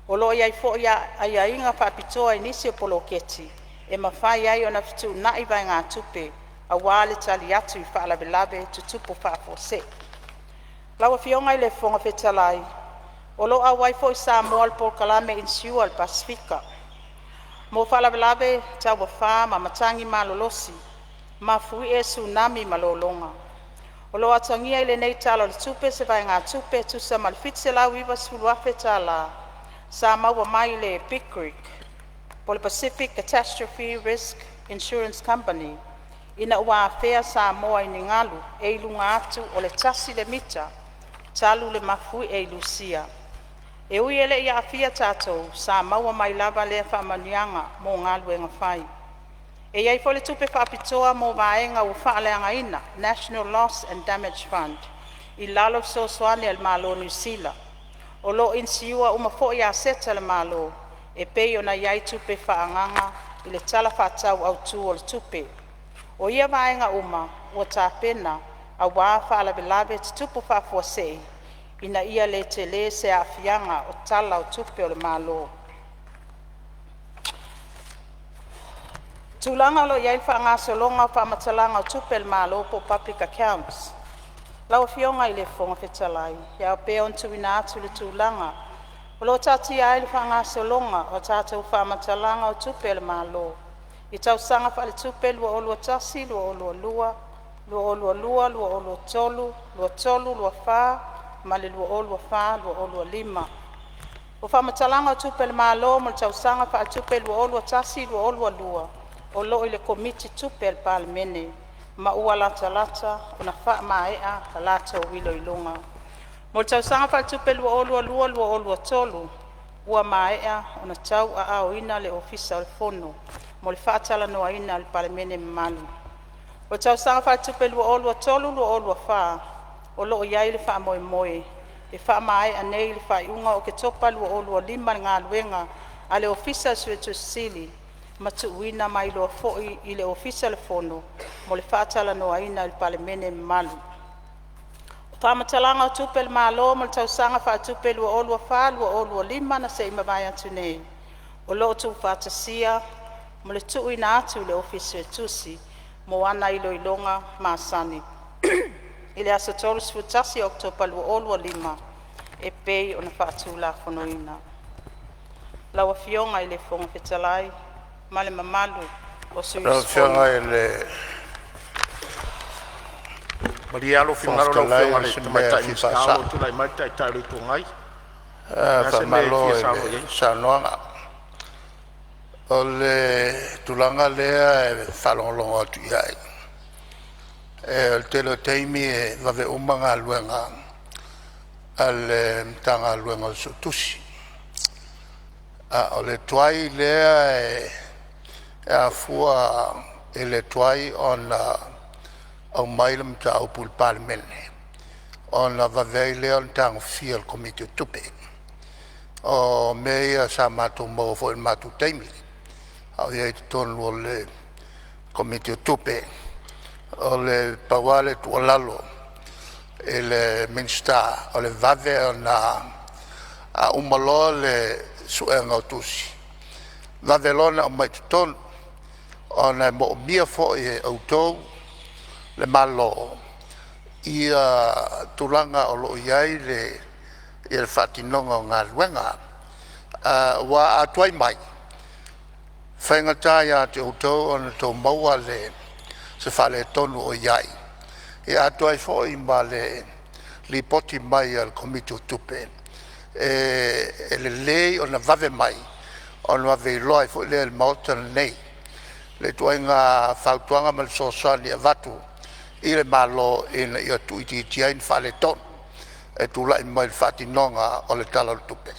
O lo o i ai foi aiaiga faapitoa i nisi o poloketi e mafai ai ona fetuunai vaegatupe aua le tali atu i faalavelave tutupu faafuasei. Lau Afioga i le Fofoga Fetalai, o lo o auai foi Samoa i le polokalame Insure a le Pasefika mo faalavelave tauafa ma matagi malolosi mafuie Sunami ma lologa. O lo o atagia i lenei Tala o le Tupe se vaegatupe e tusa ma le $790,000 tala sa maua mai i le PICRIC po o le Pacific Catastrophe Risk Insurance Company, ina ua afea Samoa i ni galu e i luga atu o le 1 mita talu le mafuie i Lusua. E ui e le i aafia tatou, sa maua mai lava lea faamanuiaga mo galuega fai. E i ai foi le tupe faapitoa mo vaega ua faaleagaina (National Loss and Damage Fund) i lalo o fesoasoani a le Malo o Niu Sila. O lo o inisiua uma foi aseta a le Malo e pei ona i ai tupe faaagaaga i le Tala Faatatau Autu o le Tupe. O ia vaega uma ua tapena aua faalavelave tutupu faafuasei, ina ia le tele se aafiaga o Tala o Tupe a le Malo. Tulaga o lo o i ai le faagasologa o faamatalaga o tupe a le Malo po o public accounts. Lau Afioga i le Fofoga Fetalai, e ao pea ona tuuina atu le tulaga o lo o taatia ai le faagasologa o tatou faamatalaga o tupe a le Malo i tausaga faaletupe 2021/2022, 2022/2023, 2023/24 ma le 2024/2025. O faamatalaga o tupe a le Malo mo le tausaga faaletupe 2021/2022 o lo o i le Komiti Tupe a le Palemene ma ua latalata ona faamaea le latou iloiloga. Mo le tausaga faaletupe 2022/2023 ua maea ona tauaaoina le Ofisa o le Fono mo le faatalanoaina e le Palemene mamalu. O le tausaga faaletupe 2023/2024 o loo iai le faamoemoe e faamaea nei i le faaiuga o Oketopa 2025 le galuega a le Ofisa o le Suetusi Sili ma tuuina mai loa foi i le Ofisa o le Fono mo le faatalanoaina e le Palemene mamalu. O faamatalaga o Tupe a le Malo mo le tausaga faaletupe 2024/2025 na sei mavae atu nei, o loo tuufaatasia mo le tuuina atu i le Ofisa Suetusi mo ana iloiloga masani i le aso 31 Oketopa 2025 e pei ona faatulafonoina. Lau Afioga i le Fofoga Fetalai ma le mamalu o sui Lau usufono. Afioga i le Malie lou Fofoga finagalo lau Fetalai Afioga o i le se mea Tamaitai e fia Minisita o lo o faasa'o. tulai mai le Taitai o le Itu Agai. O le a se mea e Faamalo fia i saunoa le i ai? saunoaga. O le tulaga lea e faalogologo atu i ai, o le tele o taimi e vave uma galuega a le Matagaluega o le Suetusi, a o le tuai lea e afua i le tuai ona aumai le mataupu i le Palemene ona vave ai lea ona tagofia e le Komiti o Tupe. O mea ia sa matou maua foi i le matou taimi a o i ai i totonu o le Komiti o Tupe. O le pau lava le tuualalo i le Minisita o le vave ona uma loa le suega o tusi, vave loa ona aumai i totonu ona e moomia foi e outou le Malo ia tulaga o lo o i ai le faatinoga o galuega. Aua a tuai mai, e faigata ia te outou ona outou maua se faaletonu o i ai, ia atoa ai foi ma le lipoti mai a le Komiti o Tupe. E lelei ona vave mai ona vave iloa ai foi lea e le Maota lenei le ituaiga fautuaga ma le fesoasoani e avatu i le Malo ina ia tuuitiitia ai ni faaletonu e tulai mai i le faatinoga o le Tala o le Tupe.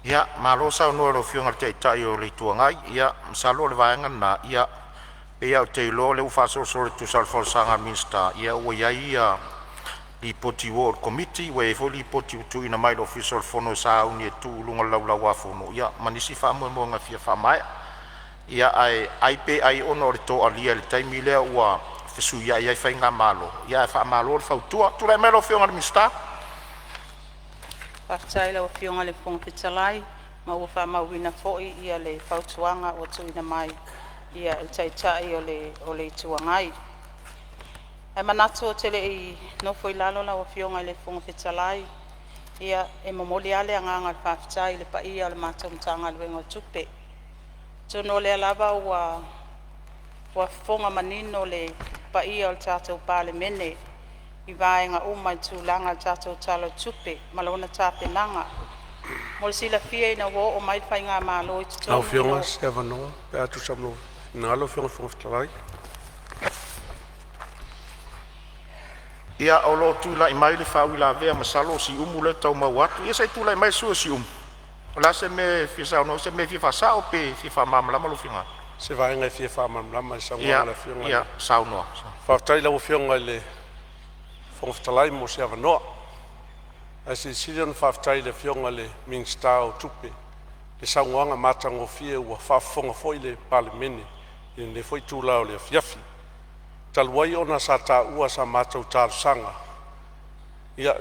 Ia, malo saunoa i lau Afioga i le Taitai o le Itu Agai. Ia masalo o le vaega lena, e pei lava ou te iloa o lea ua faasolosolo e tusa o le folasaga a le Minisita, ia ua i ai ia lipoti ua oo i le Komiti, ua i ai foi lipoti ua tuuina mai i le Ofisa o le Fono e sauni e tuu i luga o le Laulau-a-Fono, ia ma nisi faamoemoega e fia faamaea. Ia, ae ai pe ai ona o le toalia i le taimi lea ua fesuiai ai faigamalo, ae faamalo le fautua. Tulai mai lau Afioga i le Minisita. Faafetai i lau Afioga i le Fofoga Fetalai, ma ua faamauina foi le fautuaga ua tuuina mai e le Taitai o le Itu Agai. Ae manatu ou te lei nofo i lalo lau Afioga i le Fofoga Fetalai, ia e momoli lava le agaga o le faafetai i le paia o le matou Matagaluega o Tupe. Atonu o lea lava ua fofoga manino le paia o le tatou Palemene i vaega uma i le tulaga o le tatou Tala o le Tupe ma lona tapenaga. Mo le silafia ina ua oo mai le faigamalo i Lau totonu Afioga se avanoa pe a tusa ma lou finagalo lau Afioga i le Fofoga Fetalai. Ia, o lo o tulai mai le faauilavea. Masalo o Siumu lea e tau maua atu. Ia se i tulai mai le sui usufono mo Siumu. O le a se mea e fia saunoa ai? O se mea e fia faasao pe fia faamalamalama lou finagalo? O se vaega e fia faamalamalama i le saunoaga Ia, a le Afioga i ia le. saunoa. Faafetai i lau Afioga i le Fofoga Fetalai mo se avanoa. Ae silisili ona faafetai i le Afioga i le Minisita o Tupe i le saunoaga matagofie ua faafofoga foi le Palemene i lenei foi itula o le afiafi. Talu ai ona sa taua sa matou talosaga ia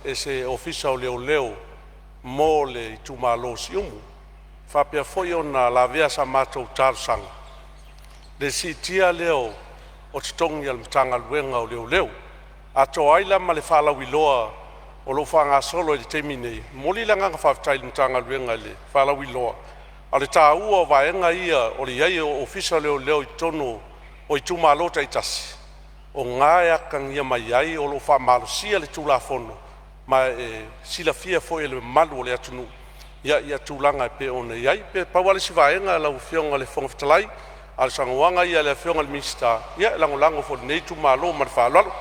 e se Ofisa o Leoleo mo le itumalo o Siumu, faapea foi ona lavea sa matou talosaga i le siitia lea o totogi o le Matagaluega o Leoleo, atoa ai la ma le faalauiloa o lo o faagasolo i le taimi nei. E momoli le agaga faafetai i le Matagaluega i le faalauiloa, a o le taua o vaega ia o le i ai o Ofisa o Leoleo i totonu o itumalo taitasi, o i e atagia mai ai o lo o faamalosia le Tulafono ma e silafia foi e le mamalu o le atunuu ia tulaga e pei ona i ai. Pe pau lava le isi vaega lau Afioga i le Fofoga Fetalai, a o le saunoaga ia a le Afioga i le Minisita, ia e lagolago foi e lenei itumalo ma le faaaloalo.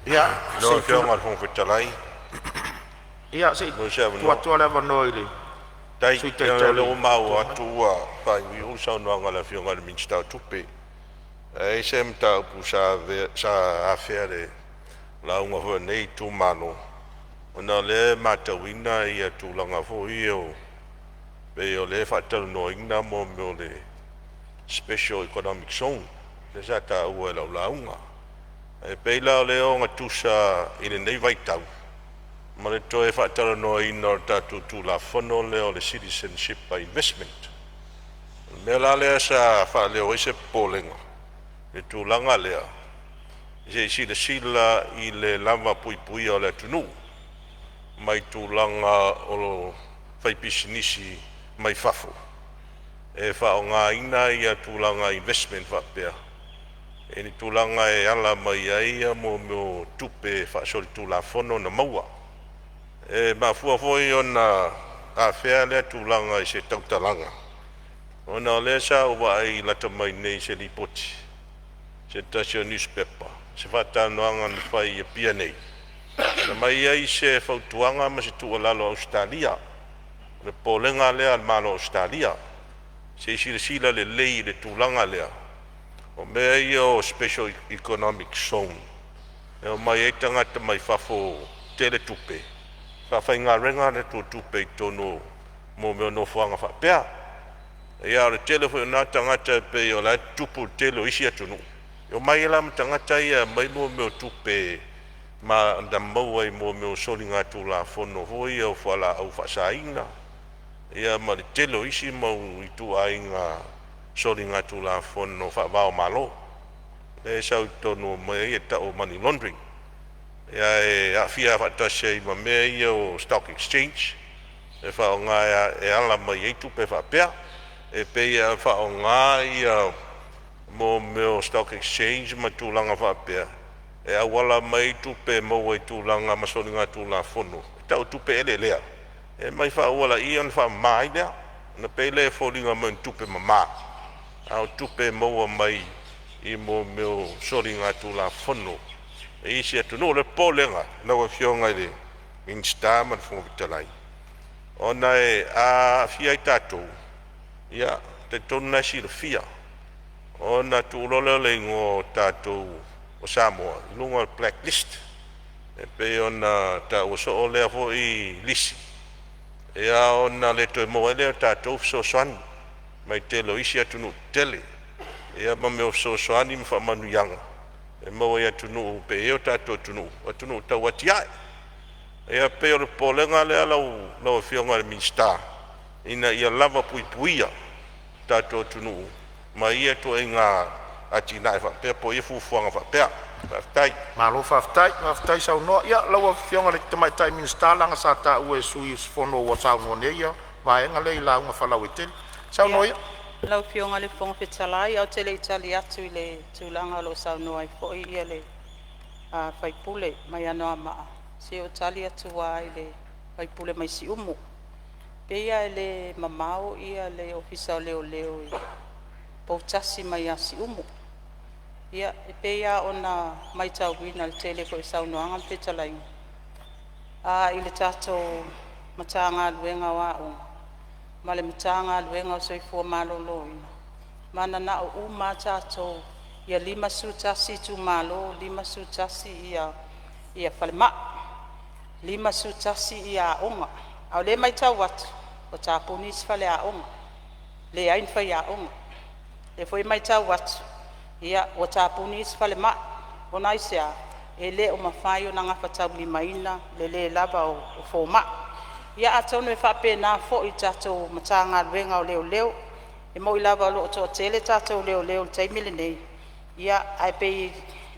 Ia, Lau Afioga i le Fofoga Fetalai, se i mo se tuu avanoa. atu lava le avanoa i le Tai, Sui leaga Taitai o o lea le ua Itu maua Agai. atu ua faaiuiu le saunoaga a le Afioga i le Minisita o Tupe. Ae i ai se mataupu sa afea i le lauga foi a lenei itumalo, ona o lea e matauina tulaga foi ia pei o lea e faatalanoaina mo mea o le Special Economic Zone lea sa taua i lau lauga. E pei la o lea e ogatusa i lenei vaitau ma le toe faatalanoaina o le tatou Tulafono lea o le Citizenship by Investment. O le mea la lea sa faaleo ai se popolega i le tulaga lea, se i silasila i le lavapuipuia o le atunuu mai tulaga o faipisinisi mai fafo e faaaogaina ia tulaga i investment faapea i ni tulaga e ala mai ai ia mea o tupe faasolitulafono ona maua. E mafua foi ona afea lea tulaga i se tautalaga, ona o lea sa ou vaai lata mai nei i se lipoti a se tasi o nusipepa, se faatalanoaga na fai i Apia nei, na aumai ai se fautuaga ma se tuualalo a Ausetalia. O le popolega lea a le Malo o Ausetalia, se i silasila lelei i le tulaga lea o mea ia o Special Economic Zone e omai ai tagata mai fafo tele tupe, faafaigaluega a latou tupe i totonu o mea o nofoaga faapea. Ia, a o le tele foi o na tagata e pei o la e tutupu i le tele o isi atunuu, e omai ai la ma tagata ia e aumai mea o tupe na maua i mea o soligatulafono foi ia o fualaau faasaina ia ma le tele o isi mau ituaiga soligatulafono faava o Malo lea e sau i totonu o mea ia e tau o money laundering, ae aafia faatasi ai ma mea ia o stock exchange e faaaoga e ala mai ai tupe faapea. E pei e faaaoga ia mea o stock exchange ma tulaga faapea e auala mai ai tupe maua i tulaga ma soligatulafono e tau o tupe eleelea, e aumai faaauala i i ona faamama ai lea, ona pei lea e foliga mai o ni tupe mama, a o tupe e maua mai i mea o soligatulafono i isi atunuu. O le popolega lau Afioga i le Minisita ma le Fofoga Fetalai, ona a aafia ai tatou, ia e talitonu o la e silafia, ona tuu loa lea o le igoa o tatou o Samoa i luga o le black list, e pei ona taua soo lea foi lisi, ona le toe maua ai lea o tatou fesoasoani mai tele o isi atunuu tetele, ia ma mea o fesoasoani ma faamanuiaga e maua i atunuu e pei e i ai o tatou atunuu, o atunuu tau atiae. Ia pei o le popolega lea lau Afioga i le Minisita, ina ia lavapuipuia tatou atunuu mai ia ituaiga atinae faapea po o ia fuafuaga faapea. Faafetai. Malo faafetai, faafetai saunoa. Ia lau Afioga i le Tamaitai Minisita, leaga sa taua e sui usufono ua saunoa nei ia vaega lea i lauga faalauaitele. Saunoa Ia, ia. lau Afioga i le Fofoga Fetalai, ae ou te le i tali atu i le tulaga o lo o saunoa ai foi le sui usufono mai Anoamaa, se i ou tali atu lava i le sui usufono mai Siumu. E pei lava e le mamao le Ofisa o Leoleo i Poutasi mai ia Siumu. Ia, e pei lava ona maitauina i le tele foi o saunoaga ma fetalaiga i le tatou Matagaluega o Aoga ma le Matagaluega o le Soifua Maloloina, mananao uma lava tatou ia 51 itumalo, 51 falemai, 51 aoga. A o lea e maitau atu ua tapuni isi faleaoga, leai ni faiaoga. O lea foi e maitau atu ua tapuni isi falemai. Ona aisea? E le o mafai ona gafataulimaina le le lava o fomai. Ia atonu e faapena foi i le tatou Matagaluega o Leoleo. E moi lava o lo o toatele tatou leoleo i le taimi lenei, ae pei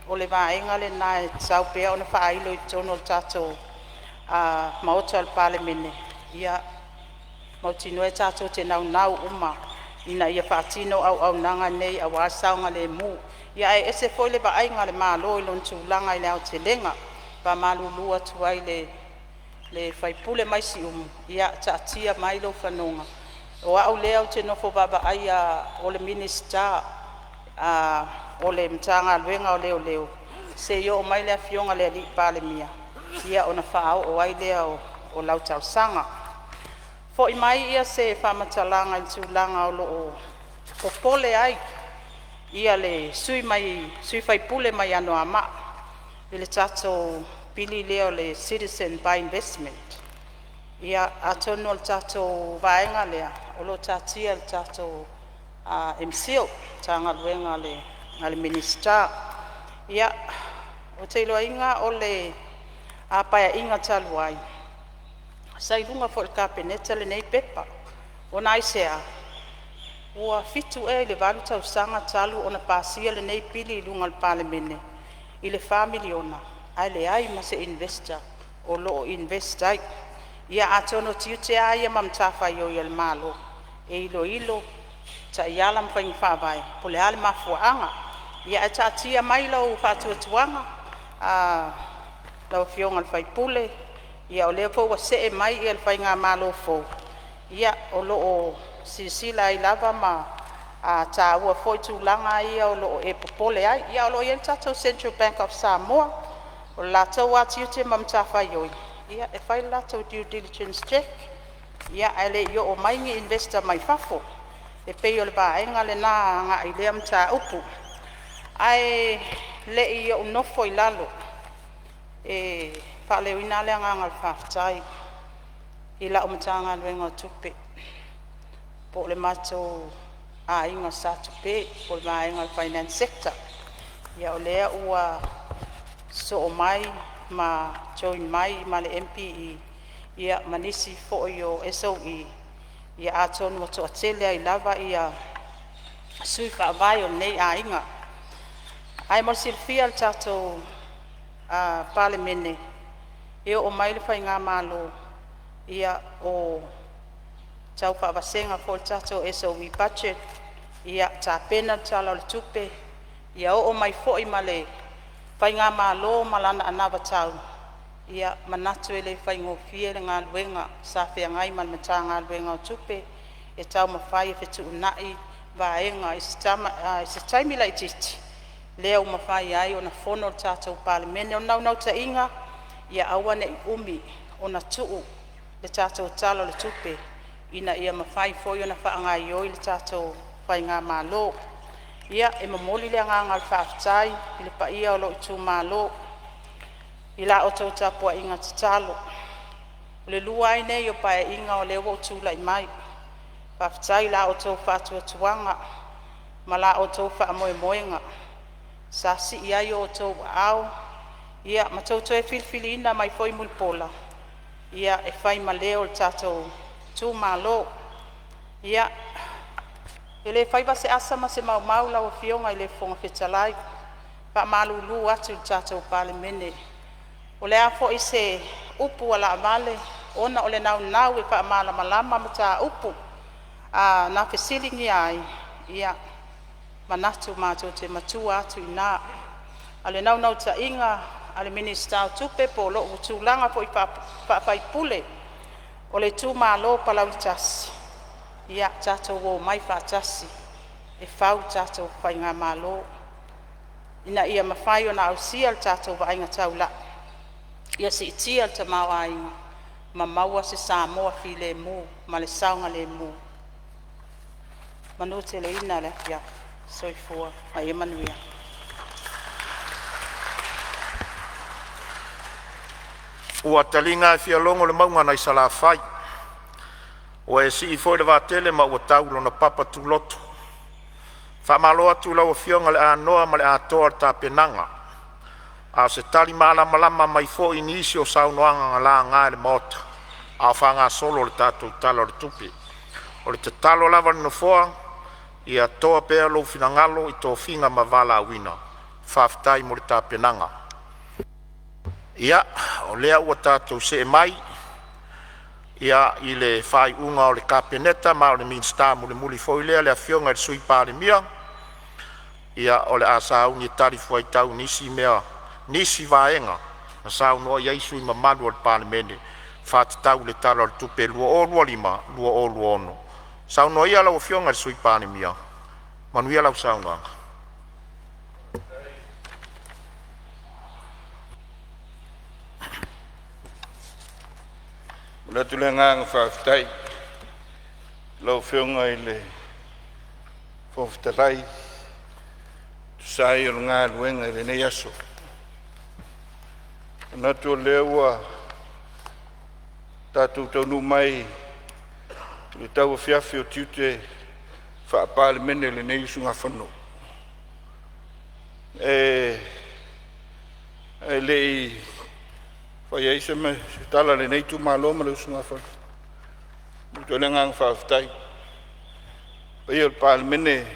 o le vaega lena e tatau pea ona faailo i totonu o le tatou Maota o le Palemene. Ia mautinoa tatou te naunau uma ina ia faatino auaunaga nei aua le saogalemu. Ae ese foi le vaaiga a le Malo i lona tulaga i le aotelega. E faamalulu atu ai i le sui usufono mai Siumu, ia taatia mai lou fanoga, o au lea ou te nofo vaavaaia o le Minisita o le Matagaluega o Leoleo. seia oo mai le Afioga i le Palemia ona faaoo ai lea o lau talosaga. Foi mai se faamatalaga i le tulaga o loo popole ai ia le sui usufono mai Anoamaa i le tatou pili lea o le Citizen by Investment. Atonu o le tatou vaega lea o loo taatia i le tatou MCIL Matagaluega a le Minisita. Ou te iloaina o le Paeaiga talu ai sa i luga foi o le Kapeneta lenei pepa. Ona aisea? Ua 7 ea i le 8 tausaga talu ona pasia lenei pili i luga o le Palemene i le $4 miliona ae leai ma se investor o loo invest ai. Atonu o tiute a ia ma matafaioi a le Malo e iloilo taiala ma faiga faavae po o le a le mafuaaga. Ae taatia mai lou faatuatuaga lau Afioga i le sui usufono, o lea foi ua see mai le faigamalo fou o loo silasila ai lava ma taua foi tulaga ia o loo e popole ai. Ae o loo iai le tatou Central Bank of Samoa, o le latou a tiute ma matafaioi e fai le latou due diligence check ae lei oo mai ni investor mai fafo. E pei o le vaega lena agai i lea mataupu. Ae lei ou nofo i lalo e faaleoina le agaga o le faafetai i lau Matagaluega o Tupe, poo le matou aiga Sa Tupe poo le vaega o le Finance Sector. O lea ua sosoo mai ma join mai ma le MPE ma nisi foi o SOE, atonu ua toatele ai lava ia sui faavae o lenei aiga. Ae mo le silafia e le tatou Palemene, e oo mai le faigamalo o tau faavasega foi le tatou SOE budget, tapena le Tala o le Tupe, ia oo mai foi ma le faigamalo ma lana anavatau. Manatu e le faigofie le galuega sa feagai ma le Matagaluega o Tupe e taumafai e fetuunai vaega i se taimi laitiiti lea ua mafai ai ona fono le tatou Palemene. O le naunautaiga ia aua nei umi ona tuu le tatou Tala o le Tupe ina ia mafai foi ona faagaioi le tatou faigamalo. E momoli le agaga o le faafetai i le paia o lou Itumalo i la outou tapuaiga tatalo. O le lua ai lenei o Paeaiga o lea ua ou tulai mai, faafetai i la outou faatuatuaga ma la outou faamoemoega sa sii ai o outou aao ma tou toe filifiliina mai foi Mulipola e fai ma leo o le tatou itumalo. E le faiva se asa ma se maumau lau Afioga i le Fofoga Fetalai, faamalulu atu i le tatou Palemene. O le a foi se upu ua laavale ona o le naunau e faamalamalama mataupu na fesiligia ai, manatu matou te matua atu i ina. A o le naunautaiga a le Minisita o Tupe poo lou tulaga foi faa-sui usufono o le itumalo o Palauli 1, ia tatou omai faatasi e fau le tatou faigamalo ina ia mafai ona ausia le tatou vaaiga taulai ia siitia le tamaoaiga ma maua se Samoa filemu ma le saogalemu. Manuteleina le afiafi. Soifua ma ia manuia. Ua taliga e fialogo le mauga nai Salafai, ua e sii foi le vaatele ma ua tau i lona papa tuloto. Faamalo atu i lau afioga i le anoa ma le atoa o le tapenaga, a o se tali malamalama mai foi i nisi o saunoaga na laga e le Maota a o faagasolo le tatou Tala o le Tupe. O le tatalo lava a le Nofoa, ia toa pea lou finagalo i tofiga ma valaauina. Faafetai mo le tapenaga. Ia, o lea ua tatou see mai i le faaiuga a le Kapeneta, ma o le Minisita mulimuli foi lea, le Afioga i le Sui Palemia. O le a sauni e talifuaitau i nisi vaega na saunoa i ai sui usufono mamalu o le Palemene e faatatau i le Tala o le Tupe 2025/2026. Saunoa ia lau Afioga i le Sui Palemia. Manuia lau saunoaga. atu le agaga faafetai i lau Afioga i le Fofoga Fetalai e tusa ai o le galuega i lenei aso. E manatu o lea ua tatou taunuu mai i le tauafiafi o tiute faa-Palemene o lenei usugafono. E le i faia ai se tala a lenei itumalo ma le usugafono, e momoli atu le agaga faafetai i le paia o le Palemene,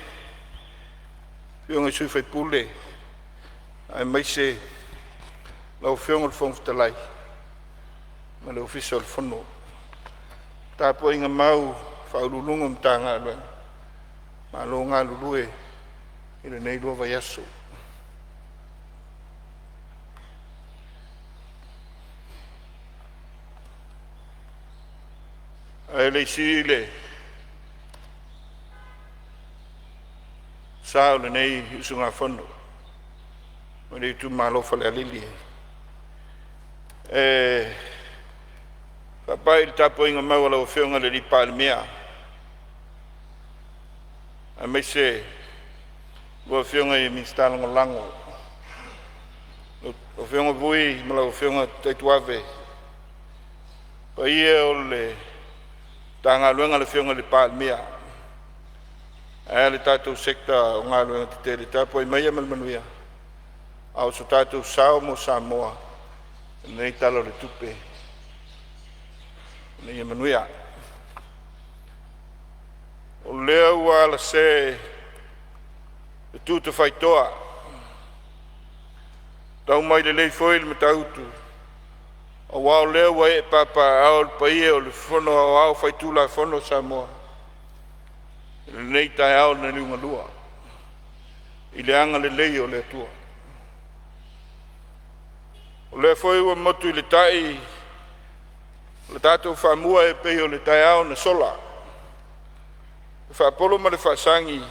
afioga i sui usufono aemaise lau Afioga i le Fofoga Fetalai ma le Ofisa o le Fono. Le tapuaiga mau a Ofisa Sili o Pulega o Matagaluega, malo le galulue i lenei 2 vaiaso. Ae le i sii le sa o lenei usugafono mai le itumalo o Falealili e faapai i le tapuaiga mau a lau Afioga i le Palemia aemaise lau Afioga i le Minisita Lagolago, lau Afioga Vui ma lau Afioga Taituave, le paia o le Matagaluega a le Afioga i le Palemia ae a le tatou Sector o Galuega Tetele. Tapuai maia ma le manuia a o so tatou sao mo Samoa i lenei Tala o le Tupe ina ia manuia. O lea ua alase le tutafaitoa, tau mai lelei foi le Matautu aua o lea ua ee papaaao le paia o le Fono Aoao Faitulafono a Samoa i lenei taeao na liugalua i le agalelei o le Atua. O lea foi ua motu i le tai le tatou faamua e pei o le taeao na sola, le faapolo ma le faasagi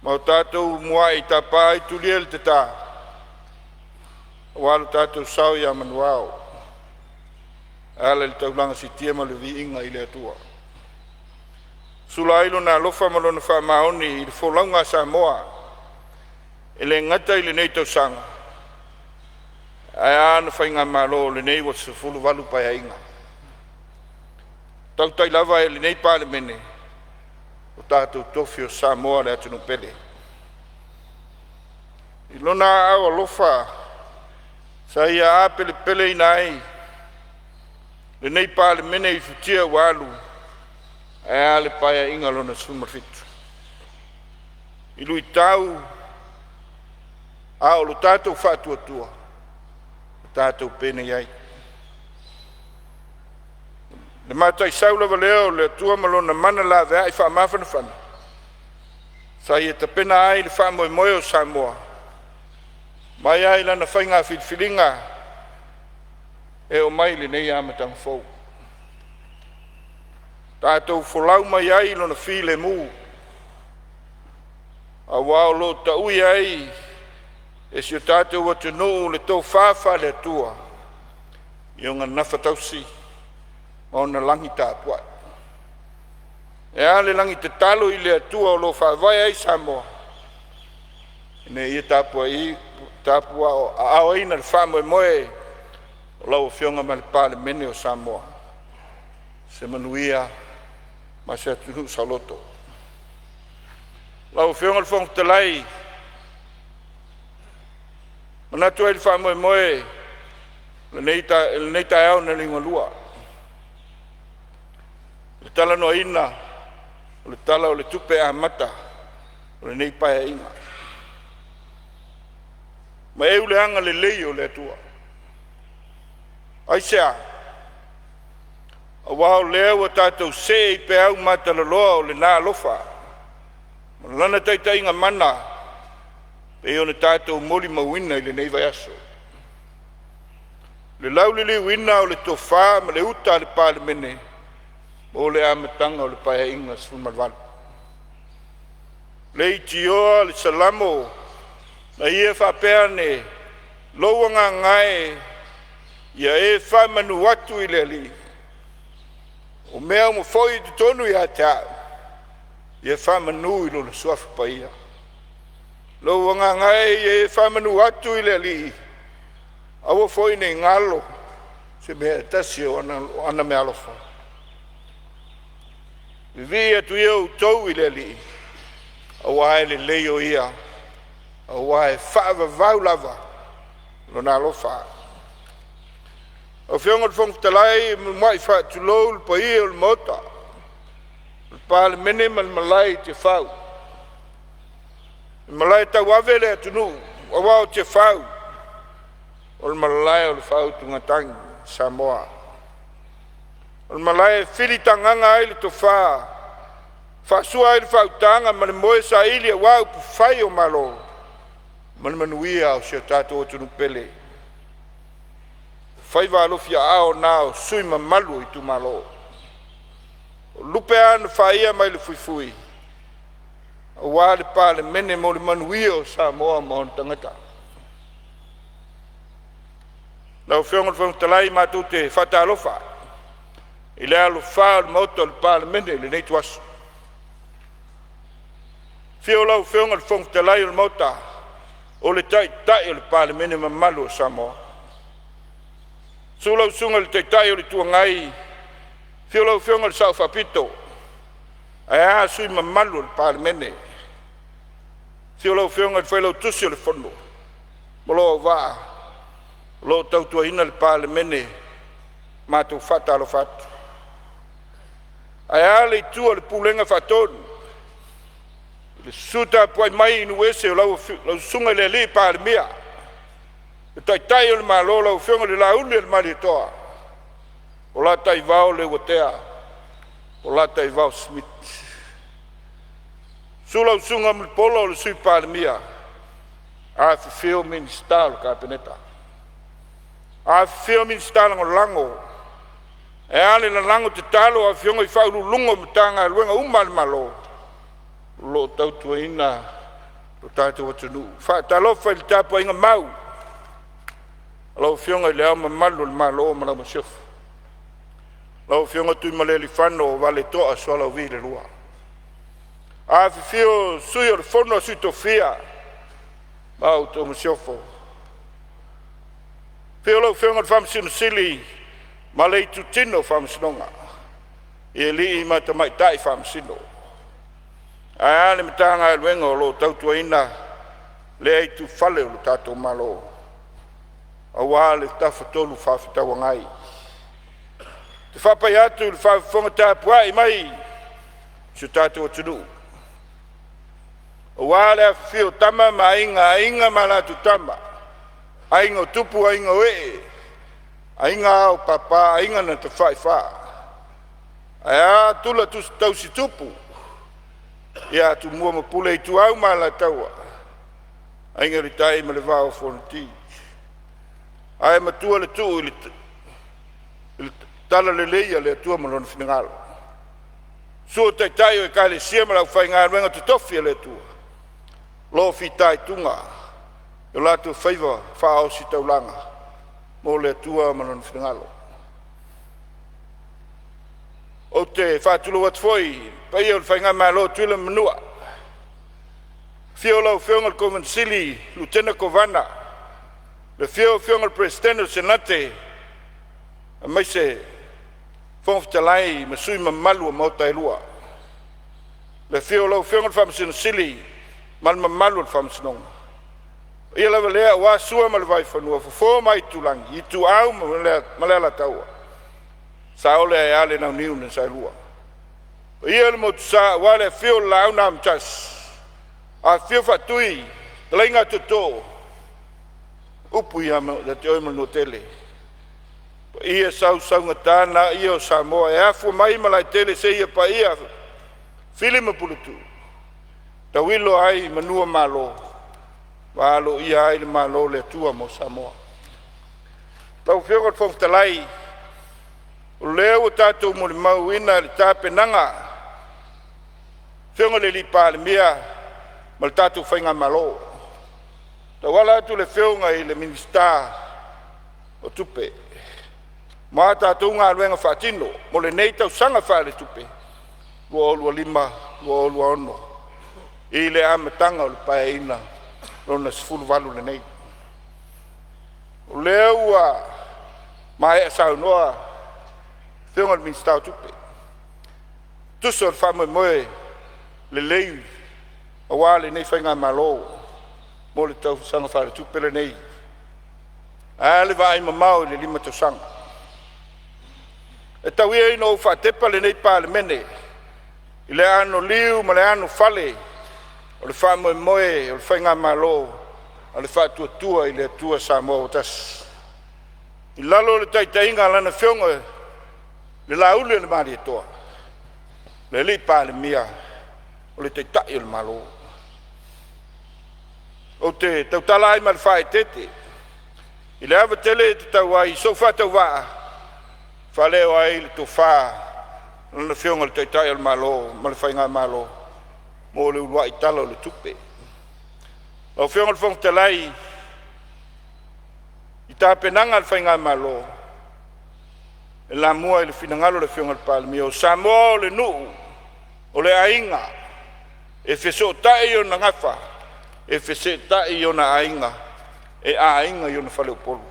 ma o tatou muai tapa ai tulia le tata aua lo tatou sao ia manuao e ala i le taulaga siitia ma le viiga i le Atua. Sula ai Lona alofa ma Lona faamaoni i le folauga a Samoa, e le gata i lenei tausaga ae a ona faigamalo, lenei ua 18 Paeaiga. Tautai lava e lenei Palemene o tatou tofi o Samoa le atunuu pele. I Lona aao alofa sa ia apelepeleina ai lenei Palemene i futia ua alu, ae a le Paeaiga Lona XVII. I luitau a o lo tatou faatuatua, tatou penei ai. Le mataisau lava lea o le Atua ma Lona mana laveai faamafanafana sa ia tapena ai le faamoemoe o Samoa mai lava i lana faiga filifiliga e oo mai i lenei amataga fou. Tatou folau mai ai i Lona filemu, aua o lo o tau'i ai e si o tatou atunuu le tofa faale-Atua i ona gafatausi ma ona lagi tapuai. E a le lagi tatalo i le Atua o lo o faavae ai Samoa, ina ia tapuaaoina le faamoemoe o lau Afioga ma le Palemene o Samoa, se manuia ma se atunuu saoloto. Lau Afioga i le Fofoga Fetalai, e manatu ai i le faamoemoe o lenei taeao na liugalua i le talanoaina o le Tala o le Tupe Amata o lenei Paeaiga. Ma eu le agalelei o le Atua. Aisea? Aua o lea ua tatou see i peau matalaloa o lena alofa ma Lana taitaiga mana e pei ona tatou molimauina i lenei vaiaso. Le lauliliuina o le tofa ma le uta a le Palemene mo le amataga o le Paeaiga 18. Leitioa le Salamo na ia faapea ane, “Lou agaga e, ia e faamanu atu i le Alii, O mea uma foi i totonu ia te a'u, ia faamanu i Lona Suafa Paia. Lou Agaga e ia e faamanu atu i le Alii, aua foi ne i galo se mea e tasi o ana meaalofa. Vivii atu ia outou i le Alii, aua e lelei o ia, aua e faavavau lava Lona alofa. Lau Afioga i le Fofoga Fetalai, e muai faatulou le paia o le Maota o le Palemene ma le malae i Tiafau, le malae tauave le atunuu aua o Tiafau o le malae o le faautugatagi a Samoa. O le malae e filitagaga ai le tofa, faasua ai le faautaga ma le moe saili aua upufai o Malo ma le manuia o si o tatou atunuu pele. O faiva alofiaao na o sui usufono mamalu o itumalo. O lupe lava na faia mai le fuifui aua le Palemene mo le manuia o Samoa ma ona tagata. Lau Afioga i le Fofoga Fetalai, matou te faatalofa i le alofā o le Maota o le Palemene i lenei ituaso. Afio lau Afioga i le Fofoga Fetalai o le Maota, o le Taitai o le Palemene mamalu o Samoa. Susu lau Susuga i le Taitai o le Itu Agai, afio lau Afioga i le Sao Faapito, ae a sui usufono mamalu o le Palemene. Afio lau Afioga i le Failautusi o le Fono ma lou auvaa o lo o tautuaina le Palemene. Matou te faatalofa atu. Ae a le itu a le Pulega Faatonu i le susu tapuai mai i nuu ese o lau susuga i le alii Palemia, le Taitai o le Malo lau Afioga i le Lauli o le Malietoa, o la taivao Leuatea polataivao Schmidt. Susu lau Susuga Mulipola o le Sui Palemia, afifio Minisita o le Kapeneta, afifio Minisita Lagolago, ae a le lalago tatalo a afioga i Faauluuluga o Matagaluega uma a le Malo o lo o tautuaina lo tatou atunuu. Faatalofa i le tapuaiga mau a lau Afioga i Le Ao Mamalu o le Malo ma lau Masiofo, lau Afioga Tuimalealiifano Vaaletoa Sualauvi II. Afifio Sui o le Fono a Sui Tofia ma la outou Masiofo. Afio lau Afioga i le Faamasino Sili ma le itutino o Faamasinoga i alii ma tamaitai Faamasino, ae a le Matagaluega o lo o tautuaina lea itufale o le tatou Malo aua le Tafatolu Fefaatauagai. Ou te faapai atu i le faafofoga tapuai mai a si o tatou atunuu, aua le afifio o Tama ma Aiga, Aiga ma latou Tama, Aiga o Tupu, Aiga o Ee, Aiga Ao o Papa, Aiga na Tafaifa, ae a tula tausitupu ia Tumua ma Pule, Ituau ma Alataua, Aiga i le Tai ma le Vaa o Fonoti. Ae matua le tuu i le talalelei a le Atua ma Lona finagalo. Susu Taitai o Ekalesia ma le aufaigaluega totofi a le Atua o lo o fitaituga i o latou faiva faaositaulaga mo le Atua ma Lona finagalo. Ou te faatulou atu foi i le paia o le Faigamalo a Tutuila ma Manua, afio lau Afioga i le Kovana Sili, Lutena Kovana, le afio o lau Afioga i le Peresetene o le Senate aemaise Fofoga Fetalai ma sui usufono mamalu o Maota e Lua. Le afio o lau Afioga i le Faamasino Sili ma le mamalu o le Faamasinoga. O paia lava lea aua Sua ma le Vaifanua, Fofo ma Aitulagi, Ituau ma le Alataua, Saole ae a le Launiu na Saelua. Paia i le Motusa aua le afio o le Laau na Amotasi, afifio Faatui, fetalaiga Tootoo, upu ia te oe Manuatele. O paia sausaugata na ia o Samoa e afua mai Malaetele seia paia Fili ma Puletuu, tauilo ai manu o Malo ma aloaia ai le malo o le Atua mo Samoa. Lau Afioga i le Fofoga Fetalai, o lea ua tatou molimauina le tapenaga a le Afioga i le Palemia ma le tatou faigamalo, e tauala atu i le Afioga i le Minisita o Tupe. Ma a tatou galuega faatino mo lenei tausaga faaletupe 2025/2026 i le amataga o le Paeaiga Lona XVII lenei. O lea ua maea saunoa le Afioga i le Minisita o Tupe e tusa o le faamoemoe lelei aua lenei faigamalo mo le tausaga faaletupe lenei. Ae a le vaaimamao i le 5 tausaga? E tau ia ina ou faatepa lenei Palemene i le anoliu ma le anofale o le faamoemoe o le faigamalo a le Faatuatua i le Atua Samoa ua Tasi, i lalo o le taitaiga a Lana Afioga i le Lauli o le Malietoa, le Alii Palemia o le Taitai o le Malo. Ou te tautala ai ma le faaeteete i le ava tele e tatau ai i sou faatauvaa e faaleo ai le tofa a Lana Afioga i le Taitai o le Malo ma le faigamalo mo le uluai Tala o le Tupe. Lau Afioga i le Fofoga Fetalai, i tapenaga a le faigamalo, e lamua i le finagalo o le Afioga i le Palemia, o Samoa o le nuu, o le aiga, e fesootai i ona gafa, e feseetai i ona aiga, e aiga i ona faleupolu,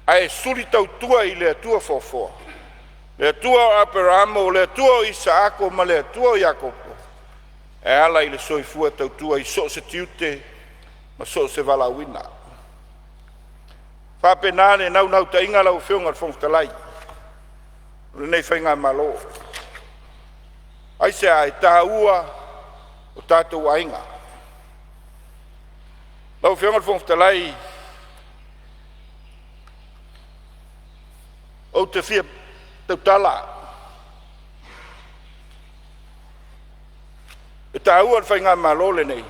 ae suli tautua i le Atua foafoa, le Atua o Aperamo, o le Atua o Isaako ma le Atua o Iakopo, e ala i le soifua tautua i so o se tiute ma so o se valaauina. E faapena le naunautaiga lau Afioga i le Fofoga Fetalai o lenei faigamalo. Aisea? E taua o tatou aiga. Lau Afioga i le Fofoga Fetalai, ou te fia tautala, e taua i le faigamalo lenei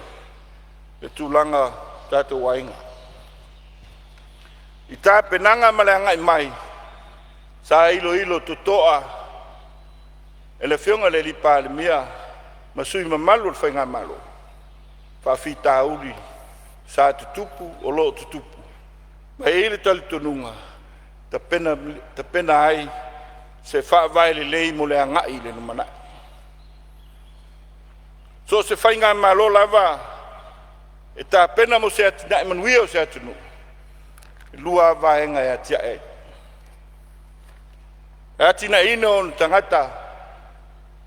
le tulaga o tatou aiga. I tapenaga ma le agai mai, sa iloilo totoa e le Afioga i le Palemia ma sui usufono mamalu o le faigamalo faafitauli sa tutupu, o lo o tutupu, ma e i ai le talitonuga, e tapena ai se faavae lelei mo le agai i le lumanai. So o se faigamalo lava e tapena mo se atinae manuia o se atunuu, e lua lava vaega e atiae ai, o le atiaeina o ona tagata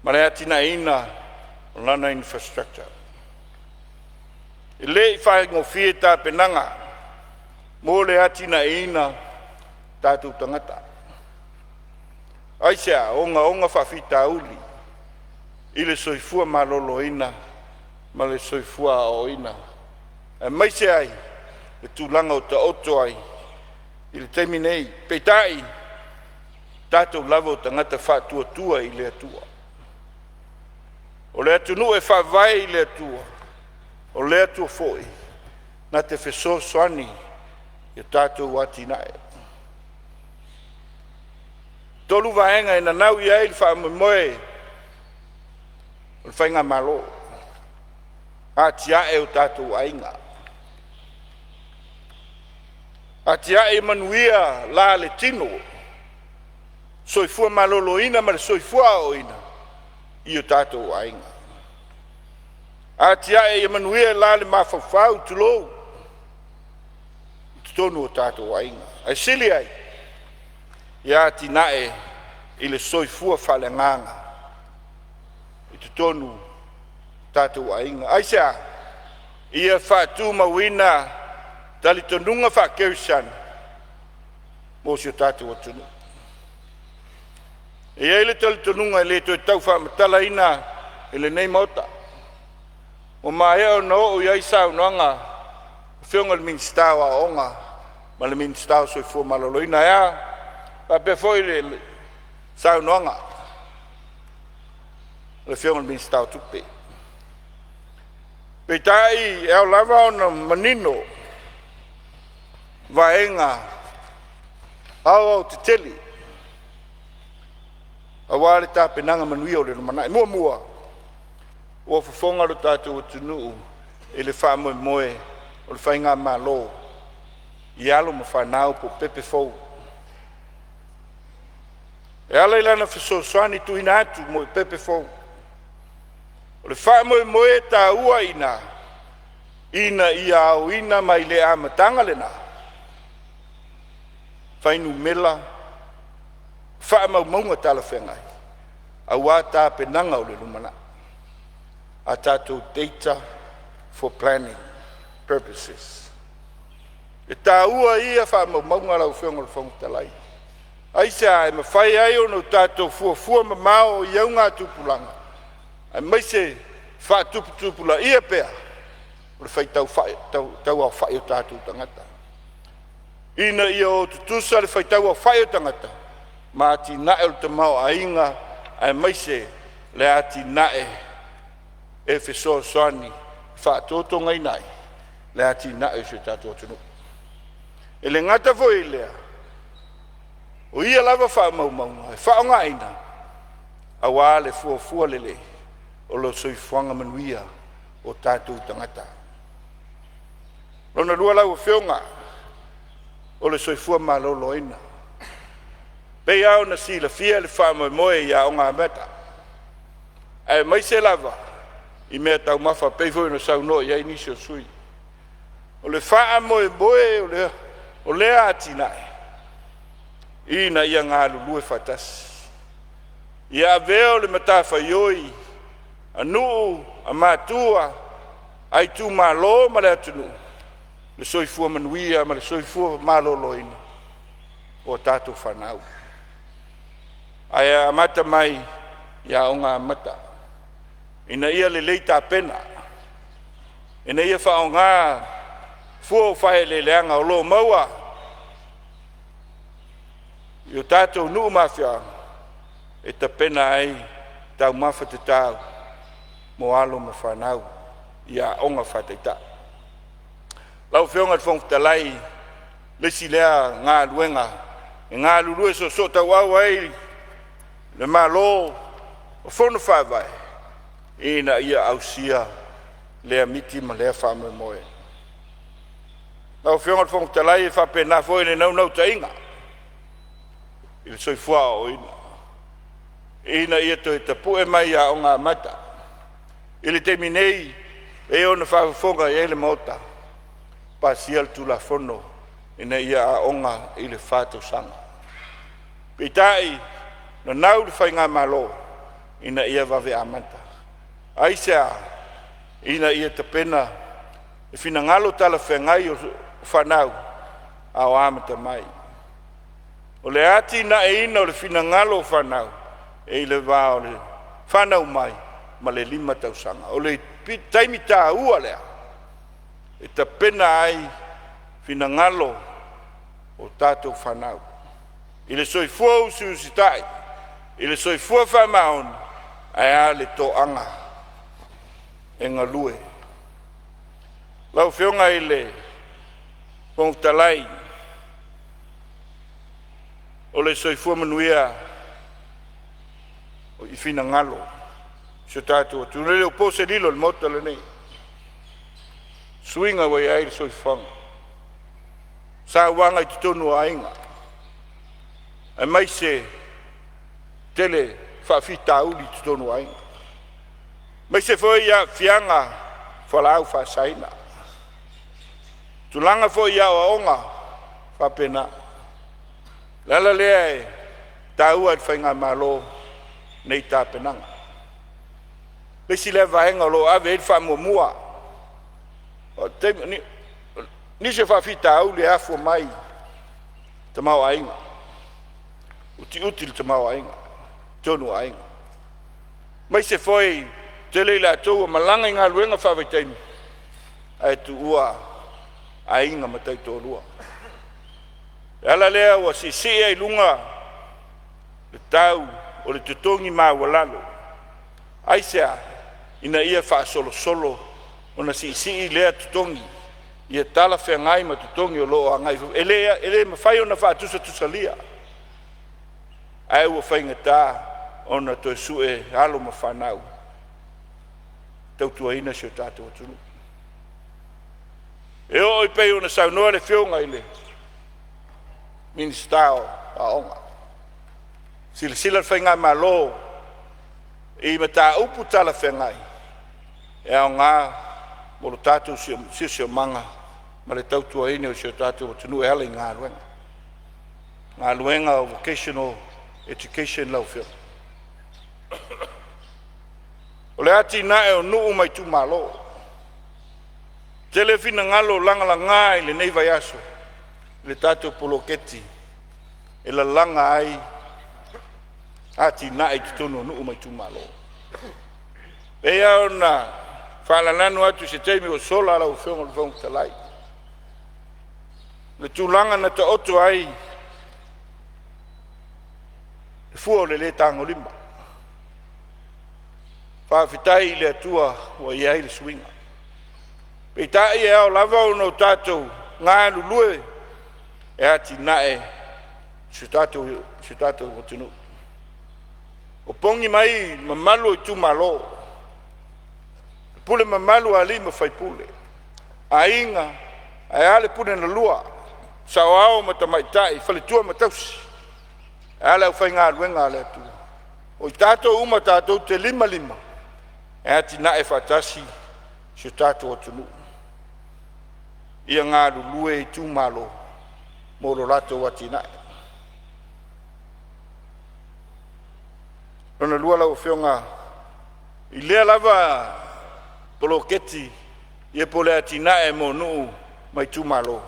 ma le atiaeina o lana infrastructure. E le i faigofie tapenaga mo le atiaeina o tatou tagata. Aisea? Ogaoga faafitauli i le soifua maloloina ma le soifua aoaoina, aemaise ai le tulaga ua taoto ai i le taimi nei. Peitai, o tatou lava o tagata faatuatua i le Atua. O le atunuu e faavae i le Atua, o le Atua foi na te fesoasoani ia tatou atinae. E 3 vaega e nanau i ai le faamoemoe o le faigamalo, atiae o tatou aiga, atiae ia manuia la le tino, soifua maloloina ma le soifua aoaoina i o tatou aiga. Atiae ia manuia le la le mafaufau, tulou, i totonu o tatou aiga, ae sili ai ia atinae i le soifua faaleagaga i totonu o tatou aiga. Aisea? Ia faatumauina talitonuga faakerisiano mo si o tatou atunuu. E i ai le talitonuga e le toe tau faamatalaina e lenei Maota, ua maea ona oo i ai saunoaga a Afioga i le Minisita o Aoga ma le Minisita o le Soifua Maloloina. Ae a? Faapea foi le saunoaga a le Afioga i le Minisita o Tupe. Peitai, e ao lava ona manino vaega aoaotetele aua le tapenaga manuia o le lumanai. Muamua, ua fofoga lo tatou atunuu i le faamoemoe o le faigamalo i alo ma fanau po o pepe fou. E ala i lana fesoasoani tuuina atu mo tupe fou. O le faamoemoe taua i ina, ina ia aoina mai le amataga lena fuainumera faamaumauga talafeagai aua tapenaga o le lumanai, a tatou data for planning purposes. E taua ia faamaumauga lau Afioga i le Fofoga Fetalai. Aisea? E mafai ai ona tatou fuafua mamao i augatupulaga aemaise faatuputupulaia pea o le faitau aofai o tatou tagata, ina ia o tutusa le faitau aofai o tagata ma atinae o le tamaoaiga aemaise le atinae e fesoasoani e faatotogaina ai le atinae o si o tatou atunuu. E le gata foi i lea, o ia lava faamaumauga e faaaogaina aua le fuafua lelei o le soifuaga manuia o tatou tagata. Lona lua lau Afioga, o le soifua maloloina. E pei lava ona silafia le faamoemoe i Aoga Amata aemaise lava i meataumafa e pei foi ona saunoa i ai nisi o sui usufono. O le faamoemoe o lea atinae, ina ia galulue faatasi, ia avea o le matafaioi a nuu, a matua, a itumalo ma le atunuu le soifua manuia ma le soifua maloloina o a tatou fanau, ae amata mai i Aoga Amata ina ia lelei tapena, ina ia faaaoga fua o faaeleeleaga o lo o maua i o tatou nuu ma afioaga e tapena ai taumafa tatau mo alo ma fanau i aoga faataitai. Lau Afioga i le Fofoga Fetalai, o le isi lea galuega e galulue soosootauau ai le Malo o Fono Faavae ina ia ausia lea miti ma lea faamoemoe. Lau Afioga i le Fofoga Fetalai, e faapena foi le naunautaiga i le soifua aoaoina, ina ia toe tapue mai Aoga Amata. I le taimi nei, e pei ona faafofoga i ai le Maota, pasia le Tulafono ina ia aoga i le 4 tausaga. Peitai, nanau le faigamalo ina ia vave amata. Aisea? Ina ia tapena i finagalo talafeagai o fanau a o amata mai. O le atinaeina o le finagalo o fanau e i le va o le fanau mai ma le 5 tausaga. O le taimi taua lea e tapena ai finagalo o tatou fanau i le soifua usiusitai, i le soifua faamaoni, ae a le toaga e galue. Lau Afioga i le Fofoga Fetalai, o le soifua manuia i finagalo o si o tatou atunuu. E le o po se lilo i le Maota lenei i suiga ua i ai le soifuaga, sauaga i totonu o aiga, aemaise tele faafitauli i totonu o aiga, aemaise foi aafiaga o fualaau faasaina. O tulaga foi i aoaoga e faapena. O le ala lea e taua ai i le faigamalo nei tapenaga. O le isi lea vaega o lo o ave i ai le faamuamua. O nisi o faafitauli e afua mai i le tamaoaiga, utiuti le tamaoaiga i totonu o aiga, aemaise foi tele i latou ua malaga i galuega faavaitaimi ae tuua aiga ma taitoalua. O le ala lea ua siisii ai i luga le tau o le totogi maualalo. Aisea? Ina ia faasolosolo ona siisii lea totogi ia talafeagai ma totogi o lo o agai i fafo. E le mafai ona faatusatusalia, ae ua faigata ona toe sue alo ma fanau e tautuaina si o tatou atunuu. E oo e pei ona saunoa le Afioga i le Minisita o Aoga, Silasila le Faigamalo i mataupu talafeagai e aoga mo lo tatou siosiomaga ma le tautuaina o si o tatou atunuu e ala i galuega. Galuega o Vocational Education lau Afioga. O le atinae o nuu ma itumalo. Tele finagalo lagalaga i lenei vaiaso i le tatou poloketi e lalaga ai atinae i totonu o nuu ma itumalo. E pei lava ona faalalanu atu i se taimi ua sola lau Afioga i le Fofoga Fetalai, le tulaga na taoto ai le fua o le le tagolima. Faafetai i le Atua ua i ai le suiga. Peitai, e ao lava ona tatou galulue e atinae si o tatou atunuu. Opogi mai mamalu o itumalo, pule mamalu a alii ma faipule, aiga, ae a le pule na lua, saoao ma tamaitai, faletua ma tausi, ae a le aufaigaluega a le Atua. O i tatou uma tatou te limalima e atinae faatasi si o tatou atunuu. Ia galulue itumalo mo lo latou atinae. Lona lua lau Afioga i lea lava poloketi ia po o le atinae mo nuu ma itumalo,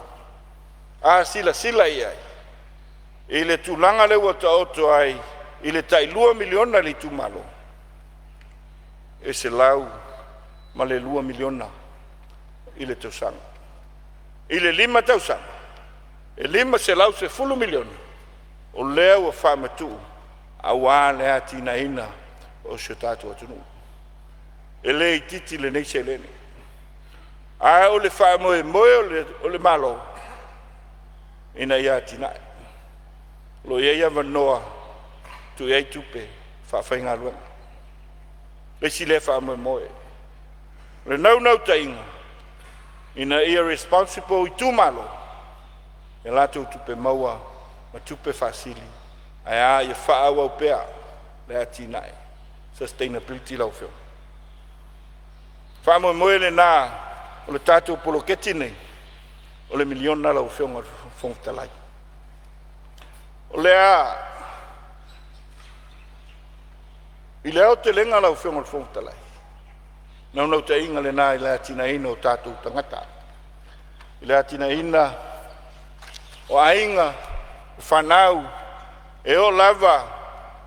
a silasila i ai i le tulaga lea ua taoto ai i le tai $2 miliona i le itumalo, e $102 miliona i le tausaga. I le 5 tausaga, e $510 miliona o lea ua faamatuu aua le atinaeina o si o tatou atunuu. E le itiiti lenei seleni, a o le faamoemoe o le Malo ina ia atinae. O lo o i ai avanoa e tuu i ai tupe faafaigaluega. O le isi lea faamoemoe. O le naunautaiga, ina ia responsible itumalo i a latou tupe maua ma tupe faasili, ae a ia faaauau pea le atinae, sustainability lau Afioga. Faamoemoe lena o le tatou poloketi lenei o le miliona lau Afioga i le Fofoga Fetalai. O lea, i le aotelega lau Afioga i le Fofoga Fetalai, naunautaiga lena i le atinaeina o tatou tagata, i le atinaeina o aiga, o fanau, e oo lava i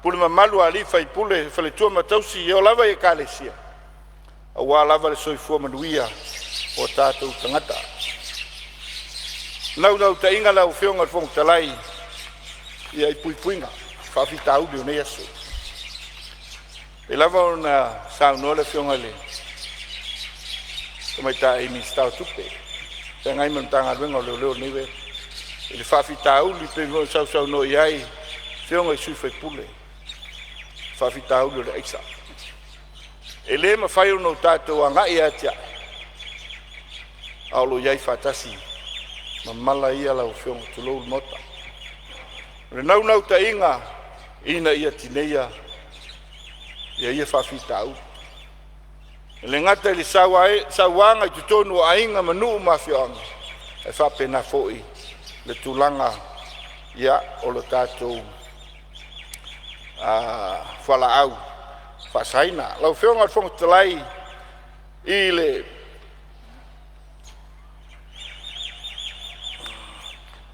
pule mamalu a alii ma faipule, faletua ma tausi, e oo lava i ekalesia, aua lava le soifua manuia o tatou tagata. Naunautaiga lau Afioga i le Fofoga Fetalai, ia i puipuiga o faafitauli o nei aso. E pei lava ona saunoa le Afioga i le Tamaitai Minisita o Tupe e feagai ma le Matagaluega o Leoleo i lenei i le faafitauli pei foi ona sausaunoa i ai afioga i sui usufono, faafitauli o le aisa. E le mafai ona tatou agai e atiae, a o lo o i ai faatasi ma mala ia lau Afioga, tulou le Maota. O le naunautaiga ina ia tineia ia faafitauli. E le gata i le sauaga i totonu o aiga ma nuu ma afioaga, ae faapena foi le tulaga ia o le tatou fualaau faasaina. Lau Afioga i le Fofoga Fetalai, i le